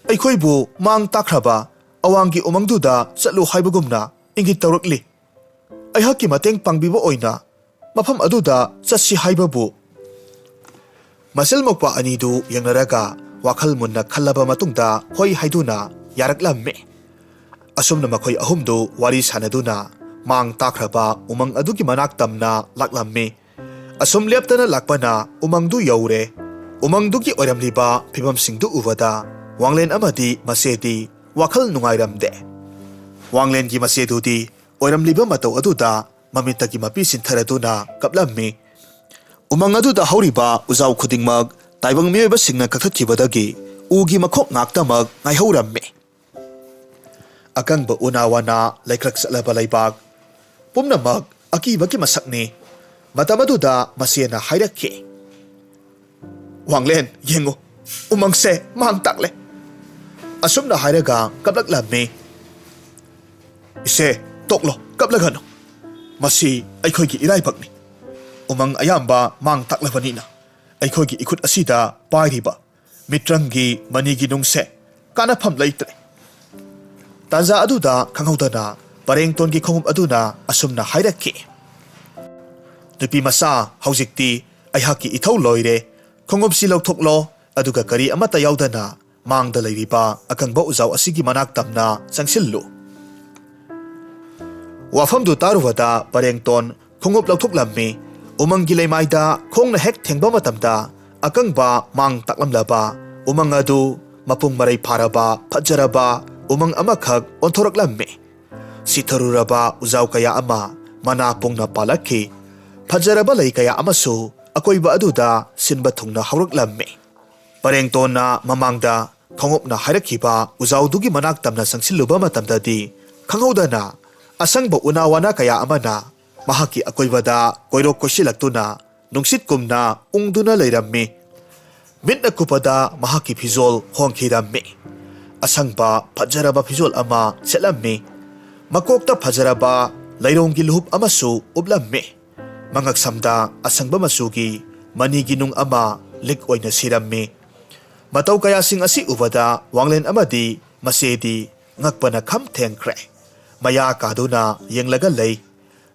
ꯑꯩꯈꯣꯏꯕꯨ ꯃꯥꯡ ꯇꯥꯛꯈ꯭ꯔꯕ ꯑꯋꯥꯡꯒꯤ ꯎꯃꯪꯗꯨꯗ ꯆꯠꯂꯨ ꯍꯥꯏꯕꯒꯨꯝꯅ ꯏꯪꯒꯤꯠ ꯇꯧꯔꯛꯂꯤ꯫ ꯑꯩꯍꯥꯛꯀꯤ ꯃꯇꯦꯡ ꯄꯥꯡꯕꯤꯕ ꯑꯣꯏꯅ ꯃꯐꯝ ꯑꯗꯨꯗ ꯆꯠꯁꯤ ꯍꯥꯏꯕꯕꯨ ꯃꯁꯤꯜ ꯃꯧꯄ꯭ꯋꯥ ꯑꯅꯤꯗꯨ ꯌꯦꯡꯅꯔꯒ ꯋꯥꯈꯜ ꯃꯨꯟꯅ ꯈꯜꯂꯕ ꯃꯇꯨꯡꯗ ꯍꯣꯏ ꯍꯥꯏꯗꯨꯅ ꯌꯥꯔꯛꯂꯝꯃꯤ꯫ ꯑꯁꯨꯝꯅ ꯃꯈꯣꯏ ꯑꯍꯨꯝꯗꯨ ꯋꯥꯔꯤ ꯁꯥꯟꯅꯗꯨꯅ ꯃꯥꯡ ꯇꯥꯛꯈ꯭ꯔꯕ ꯎꯃꯪ ꯑꯗꯨꯒꯤ ꯃꯅꯥꯛ ꯇꯝꯅ ꯂꯥꯛꯂꯝꯃꯤ꯫ ꯑꯁꯨꯝ ꯂꯦꯞꯇꯅ ꯂꯥꯛꯄꯅ ꯎꯃꯪꯗꯨ ꯌꯧꯔꯦ꯫ ꯎꯃꯪꯗꯨꯒꯤ ꯑꯣꯏꯔꯝꯂꯤꯕ ꯐꯤꯕꯝꯁꯤꯡꯗꯨ ꯎꯕꯗ ꯋꯥꯡꯂꯦꯟ ꯑꯃꯗꯤ ꯃꯆꯦꯗꯤ ꯋꯥꯈꯜ ꯅꯨꯡꯉꯥꯏꯔꯝꯗꯦ꯫ ꯋꯥꯡꯂꯦꯟꯒꯤ ꯃꯆꯦꯗꯨꯗꯤ ꯑꯣꯏꯔꯝꯂꯤꯕ ꯃꯇꯧ ꯑꯗꯨꯗ ꯃꯃꯤꯠꯇꯒꯤ ꯃꯄꯤ ꯁꯤꯟꯊꯔꯗꯨꯅ ꯀꯞꯂꯝꯃꯤ꯫ ꯎꯃꯪ ꯑꯗꯨꯗ ꯍꯧꯔꯤꯕ ꯎꯖꯥꯎ ꯈꯨꯗꯤꯡꯃꯛ ꯇꯥꯏꯕꯪ ꯃꯤꯑꯣꯏꯕꯁꯤꯡꯅ ꯀꯛꯊꯠꯈꯤꯕꯗꯒꯤ ꯎꯒꯤ ꯃꯈꯣꯛ ꯉꯥꯛꯇꯃꯛ ꯉꯥꯏꯍꯧꯔꯝꯃꯤ꯫ ꯑꯀꯪꯕ ꯎꯅꯥ ꯋꯥꯅꯥ ꯂꯩꯀ꯭ꯔꯛ ꯆꯠꯂꯕ ꯂꯩꯕꯥꯛ ꯄꯨꯝꯅꯃꯛ ꯑꯀꯤꯕꯒꯤ ꯃꯁꯛꯅꯤ꯫ ꯃꯇꯝ ꯑꯗꯨꯗ ꯃꯆꯦꯅ ꯍꯥꯏꯔꯛꯈꯤ, "ꯋꯥꯡꯂꯦꯟ, ꯌꯦꯡꯉꯨ, ꯎꯃꯪꯁꯦ ꯃꯥꯡ ꯇꯥꯛꯂꯦ꯫" ꯑꯁꯨꯝꯅ ꯍꯥꯏꯔꯒ ꯀꯞꯂꯛꯂꯝꯃꯤ꯫ "ꯏꯆꯦ, ꯇꯣꯛꯂꯣ, ꯀꯞꯂꯒꯅꯨ꯫ ꯃꯁꯤ ꯑꯩꯈꯣꯏꯒꯤ ꯏꯔꯥꯏꯕꯛꯅꯤ꯫ ꯎꯃꯪ ꯑꯌꯥꯝꯕ ꯃꯥꯡ ꯇꯥꯛꯂꯕꯅꯤꯅ ꯑꯩꯈꯣꯏꯒꯤ ꯏꯈꯨꯠ ꯑꯁꯤꯗ ꯄꯥꯏꯔꯤꯕ ꯃꯤꯇ꯭ꯔꯪꯒꯤ ꯃꯅꯤꯒꯤ ꯅꯨꯡꯁꯦ ꯀꯥꯟꯅꯐꯝ ꯂꯩꯇ꯭ꯔꯦ꯫" ꯇꯥꯟꯖꯥ ꯑꯗꯨꯗ ꯈꯪꯍꯧꯗꯅ ꯄꯔꯦꯡꯇꯣꯟꯒꯤ ꯈꯣꯡꯎꯞ ꯑꯗꯨꯅ ꯑꯁꯨꯝꯅ ꯍꯥꯏꯔꯛꯈꯤ, "ꯅꯨꯄꯤ ꯃꯆꯥ, ꯍꯧꯖꯤꯛꯇꯤ ꯑꯩꯍꯥꯛꯀꯤ ꯏꯊꯧ ꯂꯣꯏꯔꯦ꯫ ꯈꯣꯡꯎꯞꯁꯤ ꯂꯧꯊꯣꯛꯂꯣ, ꯑꯗꯨꯒ ꯀꯔꯤ ꯑꯃꯠꯇ ꯌꯥꯎꯗꯅ ꯃꯥꯡꯗ ꯂꯩꯔꯤꯕ ꯑꯀꯪꯕ ꯎꯖꯥꯎ ꯑꯁꯤꯒꯤ ꯃꯅꯥꯛ ꯇꯝꯅ ꯆꯪꯁꯤꯜꯂꯨ꯫" ꯋꯥꯐꯝꯗꯨ ꯇꯥꯔꯨꯕꯗ ꯄꯔꯦꯡꯇꯣꯟ ꯈꯣꯡꯎꯞ ꯂꯧꯊꯣꯛꯂꯝꯃꯤ꯫ ꯎꯃꯪꯒꯤ ꯂꯩꯃꯥꯏꯗ ꯈꯣꯡꯅ ꯍꯦꯛ ꯊꯦꯡꯕ ꯃꯇꯝꯗ ꯑꯀꯪꯕ ꯃꯥꯡ ꯇꯥꯛꯂꯝꯂꯕ ꯎꯃꯪ ꯑꯗꯨ ꯃꯄꯨꯡ ꯃꯔꯩ ꯐꯥꯔꯕ ꯐꯖꯔꯕ ꯎꯃꯪ ꯑꯃꯈꯛ ꯑꯣꯟꯊꯣꯔꯛꯂꯝꯃꯤ꯫ ꯁꯤꯊꯔꯨꯔꯕ ꯎꯖꯥꯎ ꯀꯌꯥ ꯑꯃ, ꯃꯅꯥ ꯄꯨꯡꯅ ꯄꯥꯜꯂꯛꯈꯤ꯫ ꯐꯖꯔꯕ ꯂꯩ ꯀꯌꯥ ꯑꯃꯁꯨ ꯑꯀꯣꯏꯕ ꯑꯗꯨꯗ ꯁꯤꯟꯕ ꯊꯨꯡꯅ ꯍꯧꯔꯛꯂꯝꯃꯤ꯫ ꯄꯔꯦꯡꯇꯣꯟꯅ ꯃꯃꯥꯡꯗ ꯈꯣꯡꯎꯞꯅ ꯍꯥꯏꯔꯛꯈꯤꯕ ꯎꯖꯥꯎꯗꯨꯒꯤ ꯃꯅꯥꯛ ꯇꯝꯅ ꯆꯪꯁꯤꯜꯂꯨꯕ ꯃꯇꯝꯗꯗꯤ ꯈꯪꯍꯧꯗꯅ ꯑꯁꯪꯕ ꯎꯅꯥ ꯋꯥꯅꯥ ꯀꯌꯥ ꯑꯃꯅ ꯃꯍꯥꯛꯀꯤ ꯑꯀꯣꯏꯕꯗ ꯀꯣꯏꯔꯣꯛ ꯀꯣꯏꯁꯤꯜꯂꯛꯇꯨꯅ ꯅꯨꯡꯁꯤꯠꯀꯨꯝꯅ ꯎꯪꯗꯨꯅ ꯂꯩꯔꯝꯃꯤ꯫ ꯃꯤꯠꯅ ꯀꯨꯞꯄꯗ ꯃꯍꯥꯛꯀꯤ ꯐꯤꯖꯣꯜ ꯍꯣꯡꯈꯤꯔꯝꯃꯤ꯫ ꯑꯁꯪꯕ ꯐꯖꯔꯕ ꯐꯤꯖꯣꯜ ꯑꯃ ꯁꯦꯠꯂꯝꯃꯤ꯫ ꯃꯀꯣꯛꯇ ꯐꯖꯔꯕ ꯂꯩꯔꯣꯡꯒꯤ ꯂꯨꯍꯨꯞ ꯑꯃꯁꯨ ꯎꯞꯂꯝꯃꯤ꯫ ꯃꯉꯛꯁꯝꯗ ꯑꯁꯪꯕ ꯃꯆꯨꯒꯤ ꯃꯅꯤꯒꯤ ꯅꯨꯡ ꯑꯃ ꯂꯤꯛ ꯑꯣꯏꯅ ꯁꯤꯔꯝꯃꯤ꯫ ꯃꯇꯧ ꯀꯌꯥꯁꯤꯡ ꯑꯁꯤ ꯎꯕꯗ ꯋꯥꯡꯂꯦꯟ ꯑꯃꯗꯤ ꯃꯆꯦꯗꯤ ꯉꯛꯄꯅ ꯈꯝ ꯊꯦꯡꯈ꯭ꯔꯦ꯫ ꯃꯌꯥ ꯀꯥꯗꯨꯅ ꯌꯦꯡꯂꯒ ꯂꯩ꯫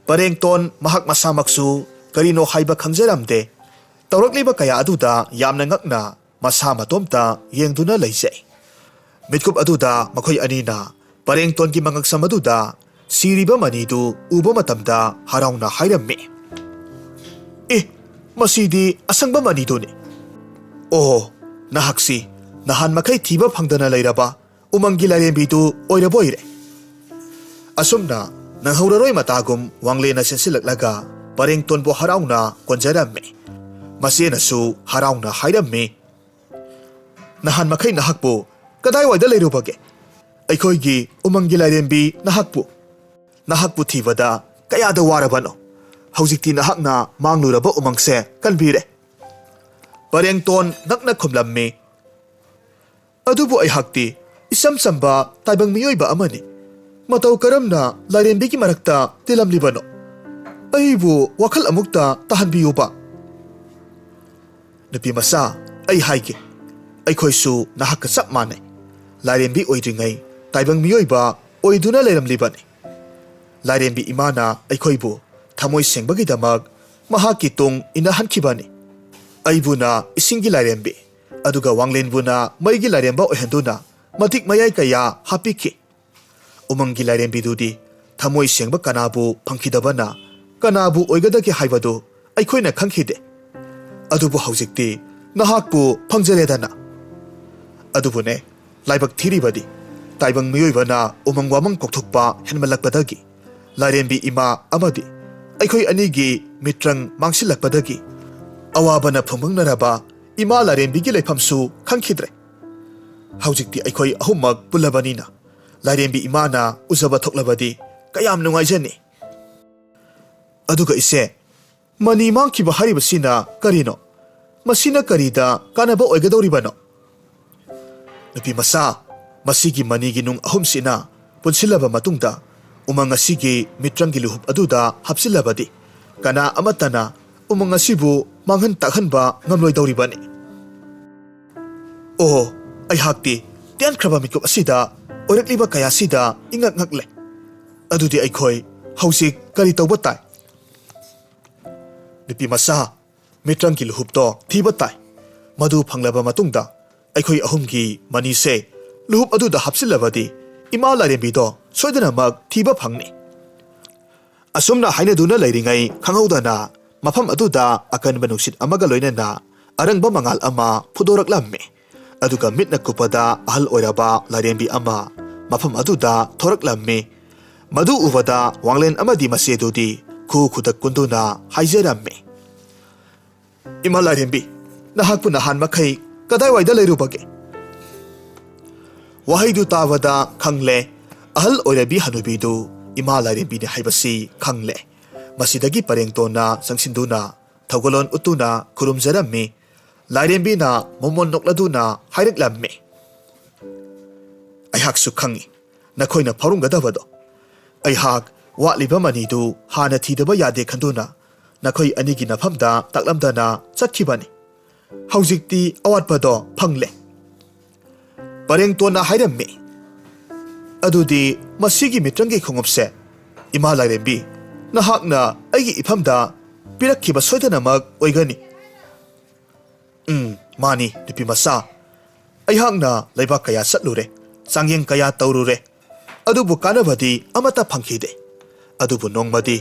ꯄꯔꯦꯡꯇꯣꯟ ꯃꯍꯥꯛ ꯃꯁꯥꯃꯛꯁꯨ ꯀꯔꯤꯅꯣ ꯍꯥꯏꯕ ꯈꯪꯖꯔꯝꯗꯦ꯫ ꯇꯧꯔꯛꯂꯤꯕ ꯀꯌꯥ ꯑꯗꯨꯗ ꯌꯥꯝꯅ ꯉꯛꯅ ꯃꯁꯥ ꯃꯇꯣꯝꯇ ꯌꯦꯡꯗꯨꯅ ꯂꯩꯖꯩ꯫ ꯃꯤꯠꯀꯨꯞ ꯑꯗꯨꯗ ꯃꯈꯣꯏ ꯑꯅꯤꯅ ꯄꯔꯦꯡꯇꯣꯟꯒꯤ ꯃꯉꯛꯁꯝ ꯑꯗꯨꯗ ꯁꯤꯔꯤꯕ ꯃꯅꯤꯗꯨ ꯎꯕ ꯃꯇꯝꯗ ꯍꯔꯥꯎꯅ ꯍꯥꯏꯔꯝꯃꯤ, "ꯑꯦ, ꯃꯁꯤꯗꯤ ꯑꯁꯪꯕ ꯃꯅꯤꯗꯨꯅꯤ꯫ ꯑꯣ, ꯅꯍꯥꯛꯁꯤ ꯅꯍꯥꯟ ꯃꯈꯩ ꯊꯤꯕ ꯐꯪꯗꯅ ꯂꯩꯔꯕ ꯎꯃꯪꯒꯤ ꯂꯥꯏꯔꯦꯝꯕꯤꯗꯨ ꯑꯣꯏꯔꯕ ꯑꯣꯏꯔꯦ"꯫ ꯑꯁꯨꯝꯅ ꯅꯪꯍꯧꯔꯔꯣꯏ ꯃꯇꯥꯒꯨꯝ ꯋꯥꯡꯂꯦꯟꯅ ꯆꯦꯟꯁꯤꯜꯂꯛꯂꯒ ꯄꯔꯦꯡꯇꯣꯟꯕꯨ ꯍꯔꯥꯎꯅ ꯀꯣꯟꯖꯔꯝꯃꯤ꯫ ꯃꯆꯦꯅꯁꯨ ꯍꯔꯥꯎꯅ ꯍꯥꯏꯔꯝꯃꯤ, "ꯅꯍꯥꯟ ꯃꯈꯩ ꯅꯍꯥꯛꯄꯨ ꯀꯗꯥꯏꯋꯥꯏꯗ ꯂꯩꯔꯨꯕꯒꯦ? ꯑꯩꯈꯣꯏꯒꯤ ꯎꯃꯪꯒꯤ ꯂꯥꯏꯔꯦꯝꯕꯤ ꯅꯍꯥꯛꯄꯨ, ꯅꯍꯥꯛꯄꯨ ꯊꯤꯕꯗ ꯀꯌꯥꯗ ꯋꯥꯔꯕꯅꯣ? ꯍꯧꯖꯤꯛꯇꯤ ꯅꯍꯥꯛꯅ ꯃꯥꯡꯂꯨꯔꯕ ꯎꯃꯪꯁꯦ ꯀꯟꯕꯤꯔꯦ"꯫ ꯄꯔꯦꯡꯇꯣꯟ ꯉꯛꯅ ꯈꯨꯝꯂꯝꯃꯤ, "ꯑꯗꯨꯕꯨ ꯑꯩꯍꯥꯛꯇꯤ ꯏꯆꯝ ꯆꯝꯕ ꯇꯥꯏꯕꯪ ꯃꯤꯑꯣꯏꯕ ꯑꯃꯅꯤ꯫ ꯃꯇꯧ ꯀꯔꯝꯅ ꯂꯥꯏꯔꯦꯝꯕꯤꯒꯤ ꯃꯔꯛꯇ ꯇꯤꯜꯂꯝꯂꯤꯕꯅꯣ? ꯑꯩꯕꯨ ꯋꯥꯈꯜ ꯑꯃꯨꯛꯇ ꯇꯥꯍꯟꯕꯤꯌꯨꯕ"꯫ "ꯅꯨꯄꯤ ꯃꯆꯥ, ꯑꯩ ꯍꯥꯏꯒꯦ, ꯑꯩꯈꯣꯏꯁꯨ ꯅꯍꯥꯛꯀ ꯆꯞ ꯃꯥꯟꯅꯩ꯫ ꯂꯥꯏꯔꯦꯝꯕꯤ ꯑꯣꯏꯗ꯭ꯔꯤꯉꯩ ꯇꯥꯏꯕꯪ ꯃꯤꯑꯣꯏꯕ ꯑꯣꯏꯗꯨꯅ ꯂꯩꯔꯝꯂꯤꯕꯅꯤ꯫ ꯂꯥꯏꯔꯦꯝꯕꯤ ꯏꯃꯥꯅ ꯑꯩꯈꯣꯏꯕꯨ ꯊꯃꯣꯏ ꯁꯦꯡꯕꯒꯤꯗꯃꯛ ꯃꯍꯥꯛꯀꯤ ꯇꯨꯡ ꯏꯟꯅꯍꯟꯈꯤꯕꯅꯤ꯫ ꯑꯩꯕꯨꯅ ꯏꯁꯤꯡꯒꯤ ꯂꯥꯏꯔꯦꯝꯕꯤ, ꯑꯗꯨꯒ ꯋꯥꯡꯂꯦꯟꯕꯨꯅ ꯃꯩꯒꯤ ꯂꯥꯏꯔꯦꯝꯕ ꯑꯣꯏꯍꯟꯗꯨꯅ ꯃꯇꯤꯛ ꯃꯌꯥꯏ ꯀꯌꯥ ꯍꯥꯞꯄꯤꯈꯤ꯫ ꯎꯃꯪꯒꯤ ꯂꯥꯏꯔꯦꯝꯕꯤꯗꯨꯗꯤ ꯊꯃꯣꯏ ꯁꯦꯡꯕ ꯀꯅꯥꯕꯨ ꯐꯪꯈꯤꯗꯕꯅ ꯀꯅꯥꯕꯨ ꯑꯣꯏꯒꯗꯒꯦ ꯍꯥꯏꯕꯗꯨ ꯑꯩꯈꯣꯏꯅ ꯈꯪꯈꯤꯗꯦ꯫ ꯑꯗꯨꯕꯨ ꯍꯧꯖꯤꯛꯇꯤ ꯅꯍꯥꯛꯄꯨ ꯐꯪꯖꯔꯦꯗꯅ꯫ ꯑꯗꯨꯕꯨꯅꯦ, ꯂꯥꯏꯕꯛ ꯊꯤꯔꯤꯕꯗꯤ ꯇꯥꯏꯕꯪ ꯃꯤꯑꯣꯏꯕꯅ ꯎꯃꯪ ꯋꯥꯃꯪ ꯀꯣꯛꯊꯣꯛꯄ ꯍꯦꯟꯃꯜꯂꯛꯄꯗꯒꯤ ꯂꯥꯏꯔꯦꯝꯕꯤ ꯏꯃꯥ ꯑꯃꯗꯤ ꯑꯩꯈꯣꯏ ꯑꯅꯤꯒꯤ ꯃꯤꯇ꯭ꯔꯪ ꯃꯥꯡꯁꯤꯜꯂꯛꯄꯗꯒꯤ ꯑꯋꯥꯕꯅ ꯐꯨꯝꯕꯪꯅꯔꯕ ꯏꯃꯥ ꯂꯥꯏꯔꯦꯝꯕꯤꯒꯤ ꯂꯩꯐꯝꯁꯨ ꯈꯪꯈꯤꯗ꯭ꯔꯦ꯫ ꯍꯧꯖꯤꯛꯇꯤ ꯑꯩꯈꯣꯏ ꯑꯍꯨꯝꯃꯛ ꯄꯨꯜꯂꯕꯅꯤꯅ ꯂꯥꯏꯔꯦꯝꯕꯤ ꯏꯃꯥꯅ ꯎꯖꯕ ꯊꯣꯛꯂꯕꯗꯤ ꯀꯌꯥꯝ ꯅꯨꯡꯉꯥꯏꯖꯅꯤ꯫ ꯑꯗꯨꯒ ꯏꯆꯦ, ꯃꯅꯤ ꯃꯥꯡꯈꯤꯕ ꯍꯥꯏꯔꯤꯕꯁꯤꯅ ꯀꯔꯤꯅꯣ? ꯃꯁꯤꯅ ꯀꯔꯤꯗ ꯀꯥꯟꯅꯕ ꯑꯣꯏꯒꯗꯧꯔꯤꯕꯅꯣ?" "ꯅꯨꯄꯤ ꯃꯆꯥ, ꯃꯁꯤꯒꯤ ꯃꯅꯤꯒꯤ ꯅꯨꯡ ꯑꯍꯨꯝꯁꯤꯅ ꯄꯨꯟꯁꯤꯜꯂꯕ ꯃꯇꯨꯡꯗ ꯎꯃꯪ ꯑꯁꯤꯒꯤ ꯃꯤꯇ꯭ꯔꯪꯒꯤ ꯂꯨꯍꯨꯞ ꯑꯗꯨꯗ ꯍꯥꯞꯆꯤꯜꯂꯕꯗꯤ ꯀꯅꯥ ꯑꯃꯠꯇꯅ ꯎꯃꯪ ꯑꯁꯤꯕꯨ ꯃꯥꯡꯍꯟ ꯇꯥꯛꯍꯟꯕ ꯉꯝꯂꯣꯏꯗꯧꯔꯤꯕꯅꯤ"꯫ "ꯑꯣ, ꯑꯩꯍꯥꯛꯇꯤ ꯇꯦꯟꯈ꯭ꯔꯕ ꯃꯤꯀꯨꯞ ꯑꯁꯤꯗ ꯑꯣꯏꯔꯛꯂꯤꯕ ꯀꯌꯥꯁꯤꯗ ꯏꯉꯛ ꯉꯛꯂꯦ꯫ ꯑꯗꯨꯗꯤ ꯑꯩꯈꯣꯏ ꯍꯧꯖꯤꯛ ꯀꯔꯤ ꯇꯧꯕ ꯇꯥꯏ?" "ꯅꯨꯄꯤ ꯃꯆꯥ, ꯃꯤꯇ꯭ꯔꯪꯒꯤ ꯂꯨꯍꯨꯞꯇꯣ ꯊꯤꯕ ꯇꯥꯏ꯫ ꯃꯗꯨ ꯐꯪꯂꯕ ꯃꯇꯨꯡꯗ ꯑꯩꯈꯣꯏ ꯑꯍꯨꯝꯒꯤ ꯃꯅꯤꯁꯦ ꯂꯨꯍꯨꯞ ꯑꯗꯨꯗ ꯍꯥꯞꯆꯤꯜꯂꯕꯗꯤ ꯏꯃꯥ ꯂꯥꯏꯔꯦꯝꯕꯤꯗꯣ ꯁꯣꯏꯗꯅꯃꯛ ꯊꯤꯕ ꯐꯪꯅꯤ꯫ ꯑꯁꯨꯝꯅ ꯍꯥꯏꯅꯗꯨꯅ ꯂꯩꯔꯤꯉꯩ ꯈꯪꯍꯧꯗꯅ ꯃꯐꯝ ꯑꯗꯨꯗ ꯑꯀꯟꯕ ꯅꯨꯡꯁꯤꯠ ꯑꯃꯒ ꯂꯣꯏꯅꯅ ꯑꯔꯪꯕ ꯃꯉꯥꯜ ꯑꯃ ꯐꯨꯗꯣꯔꯛꯂꯝꯃꯤ꯫ ꯑꯗꯨꯒ ꯃꯤꯠꯅ ꯀꯨꯞꯄꯗ ꯑꯍꯜ ꯑꯣꯏꯔꯕ ꯂꯥꯏꯔꯦꯝꯕꯤ ꯑꯃ ꯃꯐꯝ ꯑꯗꯨꯗ ꯊꯣꯔꯛꯂꯝꯃꯤ꯫ ꯃꯗꯨ ꯎꯕꯗ ꯋꯥꯡꯂꯦꯟ ꯑꯃꯗꯤ ꯃꯆꯦꯗꯨꯗꯤ ꯈꯨ ꯈꯨꯗꯛ ꯀꯨꯟꯗꯨꯅ ꯍꯥꯏꯖꯔꯝꯃꯤ, "ꯏꯃꯥ ꯂꯥꯏꯔꯦꯝꯕꯤ, ꯅꯍꯥꯛꯄꯨ ꯅꯍꯥꯟ ꯃꯈꯩ ꯀꯗꯥꯏꯋꯥꯏꯗ ꯂꯩꯔꯨꯕꯒꯦ?" ꯋꯥꯍꯩꯗꯨ ꯇꯥꯕꯗ ꯈꯪꯂꯦ, ꯑꯍꯜ ꯑꯣꯏꯔꯕꯤ ꯍꯅꯨꯕꯤꯗꯨ ꯏꯃꯥ ꯂꯥꯏꯔꯦꯝꯕꯤꯅꯤ ꯍꯥꯏꯕꯁꯤ ꯈꯪꯂꯦ꯫ ꯃꯁꯤꯗꯒꯤ ꯄꯔꯦꯡꯇꯣꯟꯅ ꯆꯪꯁꯤꯟꯗꯨꯅ ꯊꯧꯒꯜꯂꯣꯟ ꯎꯠꯇꯨꯅ ꯈꯨꯔꯨꯝꯖꯔꯝꯃꯤ꯫ ꯂꯥꯏꯔꯦꯝꯕꯤꯅ ꯃꯣꯃꯣꯟ ꯅꯣꯛꯂꯗꯨꯅ ꯍꯥꯏꯔꯛꯂꯝꯃꯤ, "ꯑꯩꯍꯥꯛꯁꯨ ꯈꯪꯏ ꯅꯈꯣꯏꯅ ꯐꯥꯎꯔꯝꯒꯗꯕꯗꯣ꯫ ꯑꯩꯍꯥꯛ ꯋꯥꯠꯂꯤꯕ ꯃꯅꯤꯗꯨ ꯍꯥꯟꯅ ꯊꯤꯗꯕ ꯌꯥꯗꯦ ꯈꯟꯗꯨꯅ ꯅꯈꯣꯏ ꯑꯅꯤꯒꯤ ꯅꯐꯝꯗ ꯇꯥꯛꯂꯝꯗꯅ ꯆꯠꯈꯤꯕꯅꯤ꯫ ꯍꯧꯖꯤꯛꯇꯤ ꯑꯋꯥꯠꯄꯗꯣ ꯐꯪꯂꯦ꯫" ꯄꯔꯦꯡꯇꯣꯟꯅ ꯍꯥꯏꯔꯝꯃꯤ, "ꯑꯗꯨꯗꯤ ꯃꯁꯤꯒꯤ ꯃꯤꯇ꯭ꯔꯪꯒꯤ ꯈꯣꯡꯎꯞꯁꯦ ꯏꯃꯥ ꯂꯥꯏꯔꯦꯝꯕꯤ, ꯅꯍꯥꯛꯅ ꯑꯩꯒꯤ ꯏꯐꯝꯗ ꯄꯤꯔꯛꯈꯤꯕ ꯁꯣꯏꯗꯅꯃꯛ ꯑꯣꯏꯒꯅꯤ꯫" "ꯎꯝ, ꯃꯥꯅꯤ, ꯅꯨꯄꯤ ꯃꯆꯥ꯫ ꯑꯩꯍꯥꯛꯅ ꯂꯩꯕꯥꯛ ꯀꯌꯥ ꯆꯠꯂꯨꯔꯦ, ꯆꯥꯡꯌꯦꯡ ꯀꯌꯥ ꯇꯧꯔꯨꯔꯦ, ꯑꯗꯨꯕꯨ ꯀꯥꯟꯅꯕꯗꯤ ꯑꯃꯠꯇ ꯐꯪꯈꯤꯗꯦ꯫ ꯑꯗꯨꯕꯨ ꯅꯣꯡꯃꯗꯤ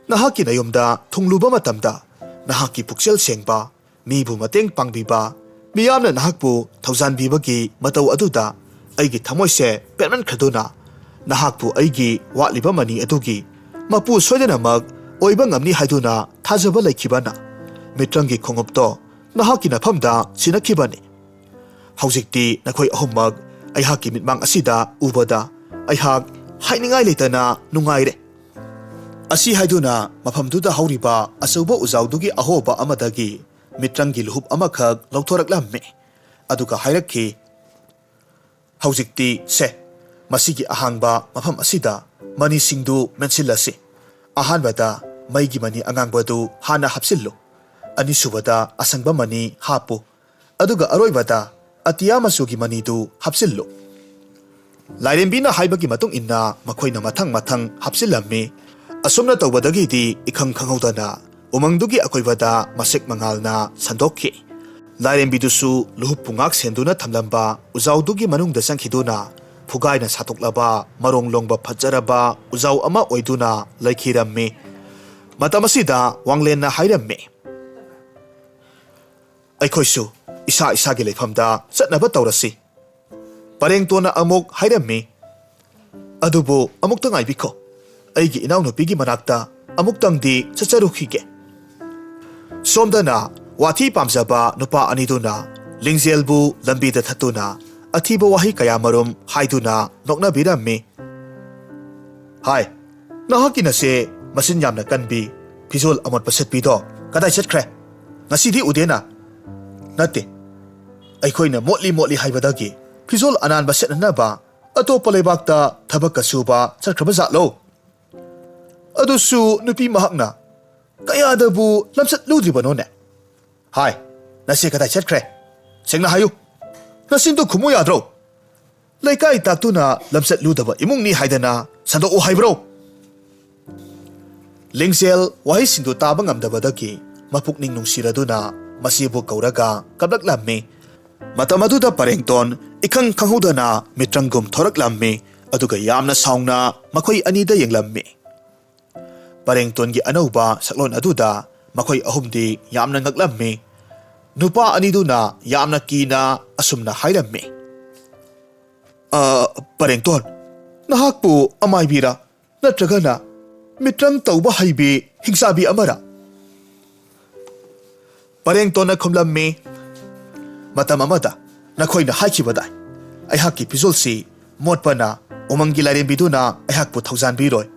ꯅꯍꯥꯛꯀꯤ ꯅꯌꯨꯝꯗ ꯊꯨꯡꯂꯨꯕ ꯃꯇꯝꯗ ꯅꯍꯥꯛꯀꯤ ꯄꯨꯛꯆꯦꯜ ꯁꯦꯡꯕ, ꯃꯤꯕꯨ ꯃꯇꯦꯡ ꯄꯥꯡꯕꯤꯕ, ꯃꯤꯌꯥꯝꯅ ꯅꯍꯥꯛꯄꯨ ꯊꯧꯖꯥꯟꯕꯤꯕꯒꯤ ꯃꯇꯧ ꯑꯗꯨꯗ ꯑꯩꯒꯤ ꯊꯃꯣꯏꯁꯦ ꯄꯦꯟꯃꯟꯈ꯭ꯔꯗꯨꯅ ꯅꯍꯥꯛꯄꯨ ꯑꯩꯒꯤ ꯋꯥꯠꯂꯤꯕ ꯃꯅꯤ ꯑꯗꯨꯒꯤ ꯃꯄꯨ ꯁꯣꯏꯗꯅꯃꯛ ꯑꯣꯏꯕ ꯉꯝꯅꯤ ꯍꯥꯏꯗꯨꯅ ꯊꯥꯖꯕ ꯂꯩꯈꯤꯕꯅ ꯃꯤꯇ꯭ꯔꯪꯒꯤ ꯈꯣꯡꯎꯞꯇꯣ ꯅꯍꯥꯛꯀꯤ ꯅꯐꯝꯗ ꯁꯤꯟꯅꯈꯤꯕꯅꯤ꯫ ꯍꯧꯖꯤꯛꯇꯤ ꯅꯈꯣꯏ ꯑꯍꯨꯝꯃꯛ ꯑꯩꯍꯥꯛꯀꯤ ꯃꯤꯠꯃꯥꯡ ꯑꯁꯤꯗ ꯎꯕꯗ ꯑꯩꯍꯥꯛ ꯍꯥꯏꯅꯤꯡꯉꯥꯏ ꯂꯩꯇꯅ ꯅꯨꯡꯉꯥꯏꯔꯦ꯫" ꯑꯁꯤ ꯍꯥꯏꯗꯨꯅ ꯃꯐꯝꯗꯨꯗ ꯍꯧꯔꯤꯕ ꯑꯆꯧꯕ ꯎꯖꯥꯎꯗꯨꯒꯤ ꯑꯍꯣꯕ ꯑꯃꯗꯒꯤ ꯃꯤꯇ꯭ꯔꯪꯒꯤ ꯂꯨꯍꯨꯞ ꯑꯃꯈꯛ ꯂꯧꯊꯣꯔꯛꯂꯝꯃꯤ꯫ ꯑꯗꯨꯒ ꯍꯥꯏꯔꯛꯈꯤ, "ꯍꯧꯖꯤꯛꯇꯤ ꯁꯦ, ꯃꯁꯤꯒꯤ ꯑꯍꯥꯡꯕ ꯃꯐꯝ ꯑꯁꯤꯗ ꯃꯅꯤꯁꯤꯡꯗꯨ ꯃꯦꯟꯁꯤꯜꯂꯁꯤ꯫ ꯑꯍꯥꯟꯕꯗ ꯃꯩꯒꯤ ꯃꯅꯤ ꯑꯉꯥꯡꯕꯗꯨ ꯍꯥꯟꯅ ꯍꯥꯞꯆꯤꯜꯂꯨ꯫ ꯑꯅꯤꯁꯨꯕꯗ ꯑꯁꯪꯕ ꯃꯅꯤ ꯍꯥꯞꯄꯨ꯫ ꯑꯗꯨꯒ ꯑꯔꯣꯏꯕꯗ ꯑꯇꯤꯌꯥ ꯃꯆꯨꯒꯤ ꯃꯅꯤꯗꯨ ꯍꯥꯞꯆꯤꯜꯂꯨ꯫" ꯂꯥꯏꯔꯦꯝꯕꯤꯅ ꯍꯥꯏꯕꯒꯤ ꯃꯇꯨꯡ ꯏꯟꯅ ꯃꯈꯣꯏꯅ ꯃꯊꯪ ꯃꯊꯪ ꯍꯥꯞꯆꯤꯜꯂꯝꯃꯤ꯫ ꯑꯁꯨꯝꯅ ꯇꯧꯕꯗꯒꯤꯗꯤ ꯏꯈꯪ ꯈꯪꯍꯧꯗꯅ ꯎꯃꯪꯗꯨꯒꯤ ꯑꯀꯣꯏꯕꯗ ꯃꯁꯦꯛ ꯃꯉꯥꯜꯅ ꯁꯟꯗꯣꯛꯈꯤ꯫ ꯂꯥꯏꯔꯦꯝꯕꯤꯗꯨꯁꯨ ꯂꯨꯍꯨꯞꯄꯨ ꯉꯥꯛ ꯁꯦꯟꯗꯨꯅ ꯊꯝꯂꯝꯕ ꯎꯖꯥꯎꯗꯨꯒꯤ ꯃꯅꯨꯡꯗ ꯆꯪꯈꯤꯗꯨꯅ ꯐꯨꯒꯥꯏꯅ ꯁꯥꯠꯇꯣꯛꯂꯕ ꯃꯔꯣꯡ ꯂꯣꯡꯕ ꯐꯖꯔꯕ ꯎꯖꯥꯎ ꯑꯃ ꯑꯣꯏꯗꯨꯅ ꯂꯩꯈꯤꯔꯝꯃꯤ꯫ ꯃꯇꯝ ꯑꯁꯤꯗ ꯋꯥꯡꯂꯦꯟꯅ ꯍꯥꯏꯔꯝꯃꯤ, "ꯑꯩꯈꯣꯏꯁꯨ ꯏꯁꯥ ꯏꯁꯥꯒꯤ ꯂꯩꯐꯝꯗ ꯆꯠꯅꯕ ꯇꯧꯔꯁꯤ꯫" ꯄꯔꯦꯡꯇꯣꯟꯅ ꯑꯃꯨꯛ ꯍꯥꯏꯔꯝꯃꯤ, "ꯑꯗꯨꯕꯨ ꯑꯃꯨꯛꯇ ꯉꯥꯏꯕꯤꯈꯣ, ꯑꯩꯒꯤ ꯏꯅꯥꯎꯅꯨꯄꯤꯒꯤ ꯃꯅꯥꯛꯇ ꯑꯃꯨꯛꯇꯪꯗꯤ ꯆꯠꯆꯔꯨꯈꯤꯒꯦ꯫" ꯁꯣꯝꯗꯅ ꯋꯥꯊꯤ ꯄꯥꯝꯖꯕ ꯅꯨꯄꯥ ꯑꯅꯤꯗꯨꯅ ꯂꯤꯡꯖꯦꯜꯕꯨ ꯂꯝꯕꯤꯗ ꯊꯠꯇꯨꯅ ꯑꯊꯤꯕ ꯋꯥꯍꯩ ꯀꯌꯥꯃꯔꯨꯝ ꯍꯥꯏꯗꯨꯅ ꯅꯣꯛꯅꯕꯤꯔꯝꯃꯤ꯫ "ꯍꯥꯏ, ꯅꯍꯥꯛꯀꯤ ꯅꯆꯦ ꯃꯆꯤꯟ ꯌꯥꯝꯅ ꯀꯟꯕꯤ, ꯐꯤꯖꯣꯜ ꯑꯃꯣꯠꯄ ꯁꯦꯠꯄꯤꯗꯣ ꯀꯗꯥꯏ ꯆꯠꯈ꯭ꯔꯦ? ꯉꯁꯤꯗꯤ ꯎꯗꯦꯅ?" "ꯅꯠꯇꯦ, ꯑꯩꯈꯣꯏꯅ ꯃꯣꯠꯂꯤ ꯃꯣꯠꯂꯤ ꯍꯥꯏꯕꯗꯒꯤ ꯐꯤꯖꯣꯜ ꯑꯅꯥꯟꯕ ꯁꯦꯠꯅꯅꯕ ꯑꯇꯣꯞꯄ ꯂꯩꯕꯥꯛꯇ ꯊꯕꯛꯀ ꯁꯨꯕ ꯆꯠꯈ꯭ꯔꯕ ꯖꯥꯠꯂꯣ? ꯑꯗꯨꯁꯨ ꯅꯨꯄꯤ ꯃꯍꯥꯛꯅ ꯀꯌꯥꯗꯕꯨ ꯂꯝꯆꯠ ꯂꯨꯗ꯭ꯔꯤꯕꯅꯣꯅꯦ? ꯍꯥꯏ, ꯅꯆꯦ ꯀꯗꯥꯏ ꯆꯠꯈ꯭ꯔꯦ? ꯁꯦꯡꯅ ꯍꯥꯏꯌꯨ꯫ ꯅꯆꯤꯟꯗꯨ ꯈꯨꯝꯃꯨ ꯌꯥꯗ꯭ꯔꯣ? ꯂꯩꯀꯥꯏ ꯇꯥꯛꯇꯨꯅ ꯂꯝꯆꯠ ꯂꯨꯗꯕ ꯏꯃꯨꯡꯅꯤ ꯍꯥꯏꯗꯅ ꯁꯟꯗꯣꯛꯎ ꯍꯥꯏꯕ꯭ꯔꯣ?" ꯂꯤꯡꯖꯦꯜ ꯋꯥꯍꯩꯁꯤꯡꯗꯨ ꯇꯥꯕ ꯉꯝꯗꯕꯗꯒꯤ ꯃꯄꯨꯛꯅꯤꯡ ꯅꯨꯡꯁꯤꯔꯗꯨꯅ ꯃꯆꯦꯕꯨ ꯀꯧꯔꯒ ꯀꯞꯂꯛꯂꯝꯃꯤ꯫ ꯃꯇꯝ ꯑꯗꯨꯗ ꯄꯔꯦꯡꯇꯣꯟ ꯏꯈꯪ ꯈꯪꯍꯧꯗꯅ ꯃꯤꯇ꯭ꯔꯪꯒꯨꯝ ꯊꯣꯔꯛꯂꯝꯃꯤ, ꯑꯗꯨꯒ ꯌꯥꯝꯅ ꯁꯥꯎꯅ ꯃꯈꯣꯏ ꯑꯅꯤꯗ ꯌꯦꯡꯂꯝꯃꯤ꯫ ꯄꯔꯦꯡꯇꯣꯟꯒꯤ ꯑꯅꯧꯕ ꯁꯛꯂꯣꯟ ꯑꯗꯨꯗ ꯃꯈꯣꯏ ꯑꯍꯨꯝꯗꯤ ꯌꯥꯝꯅ ꯉꯛꯂꯝꯃꯤ꯫ ꯅꯨꯄꯥ ꯑꯅꯤꯗꯨꯅ ꯌꯥꯝꯅ ꯀꯤꯅ ꯑꯁꯨꯝꯅ ꯍꯥꯏꯔꯝꯃꯤ, "ꯑ, ꯄꯔꯦꯡꯇꯣꯟ, ꯅꯍꯥꯛꯄꯨ ꯑꯃꯥꯏꯕꯤꯔꯥ? ꯅꯠꯇ꯭ꯔꯒꯅ ꯃꯤꯇ꯭ꯔꯪ ꯇꯧꯕ ꯍꯩꯕꯤ ꯍꯤꯡꯆꯥꯕꯤ ꯑꯃꯔꯥ?" ꯄꯔꯦꯡꯇꯣꯟꯅ ꯈꯨꯝꯂꯝꯃꯤ, "ꯃꯇꯝ ꯑꯃꯗ ꯅꯈꯣꯏꯅ ꯍꯥꯏꯈꯤꯕꯗꯥꯏ, ꯑꯩꯍꯥꯛꯀꯤ ꯐꯤꯖꯣꯜꯁꯤ ꯃꯣꯠꯄꯅ ꯎꯃꯪꯒꯤ ꯂꯥꯏꯔꯦꯝꯕꯤꯗꯨꯅ ꯑꯩꯍꯥꯛꯄꯨ ꯊꯧꯖꯥꯟꯕꯤꯔꯣꯏ꯫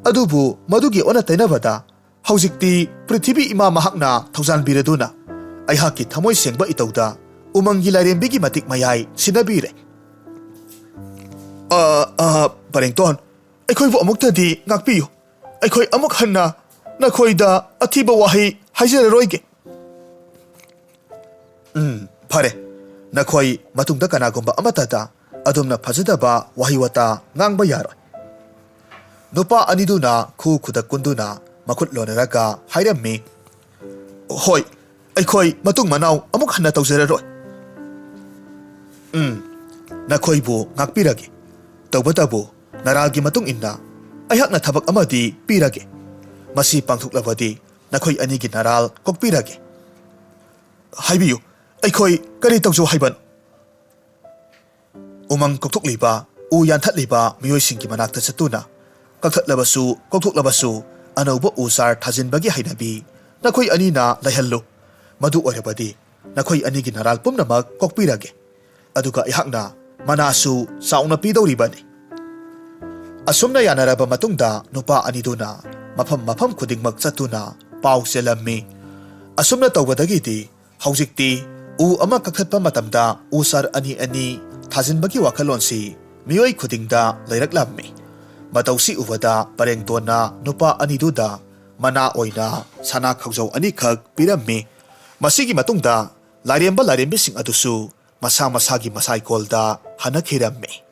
ꯑꯗꯨꯕꯨ ꯃꯗꯨꯒꯤ ꯑꯣꯟꯅ ꯇꯩꯅꯕꯗ ꯍꯧꯖꯤꯛꯇꯤ ꯄ꯭ꯔꯤꯊꯤꯕꯤ ꯏꯃꯥ ꯃꯍꯥꯛꯅ ꯊꯧꯖꯥꯟꯕꯤꯔꯗꯨꯅ ꯑꯩꯍꯥꯛꯀꯤ ꯊꯃꯣꯏ ꯁꯦꯡꯕ ꯏꯇꯧꯗ ꯎꯃꯪꯒꯤ ꯂꯥꯏꯔꯦꯝꯕꯤꯒꯤ ꯃꯇꯤꯛ ꯃꯌꯥꯏ ꯁꯤꯟꯅꯕꯤꯔꯦ꯫" "ꯑ, ꯑ, ꯄꯔꯦꯡꯇꯣꯟ, ꯑꯩꯈꯣꯏꯕꯨ ꯑꯃꯨꯛꯇꯗꯤ ꯉꯥꯛꯄꯤꯌꯨ꯫ ꯑꯩꯈꯣꯏ ꯑꯃꯨꯛ ꯍꯟꯅ ꯅꯈꯣꯏꯗ ꯑꯊꯤꯕ ꯋꯥꯍꯩ ꯍꯥꯏꯖꯔꯔꯣꯏꯒꯦ꯫" "ꯎꯝ, ꯐꯔꯦ꯫ ꯅꯈꯣꯏ ꯃꯇꯨꯡꯗ ꯀꯅꯥꯒꯨꯝꯕ ꯑꯃꯠꯇꯗ ꯑꯗꯨꯝꯅ ꯐꯖꯗꯕ ꯋꯥꯍꯩ ꯋꯥꯇꯥ ꯉꯥꯡꯕ ꯌꯥꯔꯣꯏ꯫" ꯅꯨꯄꯥ ꯑꯅꯤꯗꯨꯅ ꯈꯨ ꯈꯨꯗꯛ ꯀꯨꯟꯗꯨꯅ ꯃꯈꯨꯠ ꯂꯣꯟꯅꯔꯒ ꯍꯥꯏꯔꯝꯃꯤ, "ꯍꯣꯏ, ꯑꯩꯈꯣꯏ ꯃꯇꯨꯡ ꯃꯅꯥꯎ ꯑꯃꯨꯛ ꯍꯟꯅ ꯇꯧꯖꯔꯔꯣꯏ꯫ ꯎꯝ, ꯅꯈꯣꯏꯕꯨ ꯉꯥꯛꯄꯤꯔꯒꯦ꯫ ꯇꯧꯕꯇꯕꯨ ꯅꯔꯥꯜꯒꯤ ꯃꯇꯨꯡ ꯏꯟꯅ ꯑꯩꯍꯥꯛꯅ ꯊꯕꯛ ꯑꯃꯗꯤ ꯄꯤꯔꯒꯦ꯫ ꯃꯁꯤ ꯄꯥꯡꯊꯣꯛꯂꯕꯗꯤ ꯅꯈꯣꯏ ꯑꯅꯤꯒꯤ ꯅꯔꯥꯜ ꯀꯣꯛꯄꯤꯔꯒꯦ꯫ ꯍꯥꯏꯕꯤꯌꯨ, ꯑꯩꯈꯣꯏ ꯀꯔꯤ ꯇꯧꯖꯧ ꯍꯥꯏꯕꯅꯣ?" ꯎꯃꯪ ꯀꯣꯛꯊꯣꯛꯂꯤꯕ, ꯎ ꯌꯥꯟꯊꯠꯂꯤꯕ ꯃꯤꯑꯣꯏꯁꯤꯡꯒꯤ ꯃꯅꯥꯛꯇ ꯆꯠꯇꯨꯅ, "ꯀꯛꯊꯠꯂꯕꯁꯨ, ꯀꯣꯛꯊꯣꯛꯂꯕꯁꯨ, ꯑꯅꯧꯕ ꯎ ꯆꯥꯔ ꯊꯥꯖꯤꯟꯕꯒꯤ ꯍꯩꯅꯕꯤ ꯅꯈꯣꯏ ꯑꯅꯤꯅ ꯂꯩꯍꯜꯂꯨ꯫ ꯃꯗꯨ ꯑꯣꯏꯔꯕꯗꯤ ꯅꯈꯣꯏ ꯑꯅꯤꯒꯤ ꯅꯔꯥꯜ ꯄꯨꯝꯅꯃꯛ ꯀꯣꯛꯄꯤꯔꯒꯦ꯫ ꯑꯗꯨꯒ ꯑꯩꯍꯥꯛꯅ ꯃꯅꯥꯁꯨ ꯆꯥꯎꯅ ꯄꯤꯗꯧꯔꯤꯕꯅꯤ꯫" ꯑꯁꯨꯝꯅ ꯌꯥꯅꯔꯕ ꯃꯇꯨꯡꯗ ꯅꯨꯄꯥ ꯑꯅꯤꯗꯨꯅ ꯃꯐꯝ ꯃꯐꯝ ꯈꯨꯗꯤꯡꯃꯛ ꯆꯠꯇꯨꯅ ꯄꯥꯎ ꯆꯦꯜꯂꯝꯃꯤ꯫ ꯑꯁꯨꯝꯅ ꯇꯧꯕꯗꯒꯤꯗꯤ ꯍꯧꯖꯤꯛꯇꯤ ꯎ ꯑꯃ ꯀꯛꯊꯠꯄ ꯃꯇꯝꯗ ꯎ ꯆꯥꯔ ꯑꯅꯤ ꯑꯅꯤ ꯊꯥꯖꯤꯟꯕꯒꯤ ꯋꯥꯈꯜꯂꯣꯟꯁꯤ ꯃꯤꯑꯣꯏ ꯈꯨꯗꯤꯡꯗ ꯂꯩꯔꯛꯂꯝꯃꯤ꯫ ꯃꯇꯧꯁꯤ ꯎꯕꯗ ꯄꯔꯦꯡꯇꯣꯟꯅ ꯅꯨꯄꯥ ꯑꯅꯤꯗꯨꯗ ꯃꯅꯥ ꯑꯣꯏꯅ ꯁꯅꯥ ꯈꯥꯎꯖꯧ ꯑꯅꯤꯈꯛ ꯄꯤꯔꯝꯃꯤ꯫ ꯃꯁꯤꯒꯤ ꯃꯇꯨꯡꯗ ꯂꯥꯏꯔꯦꯝꯕ ꯂꯥꯏꯔꯦꯝꯕꯤꯁꯤꯡ ꯑꯗꯨꯁꯨ ꯃꯁꯥ ꯃꯁꯥꯒꯤ ꯃꯁꯥꯏꯀꯣꯜꯗ ꯍꯟꯅꯈꯤꯔꯝꯃꯤ꯫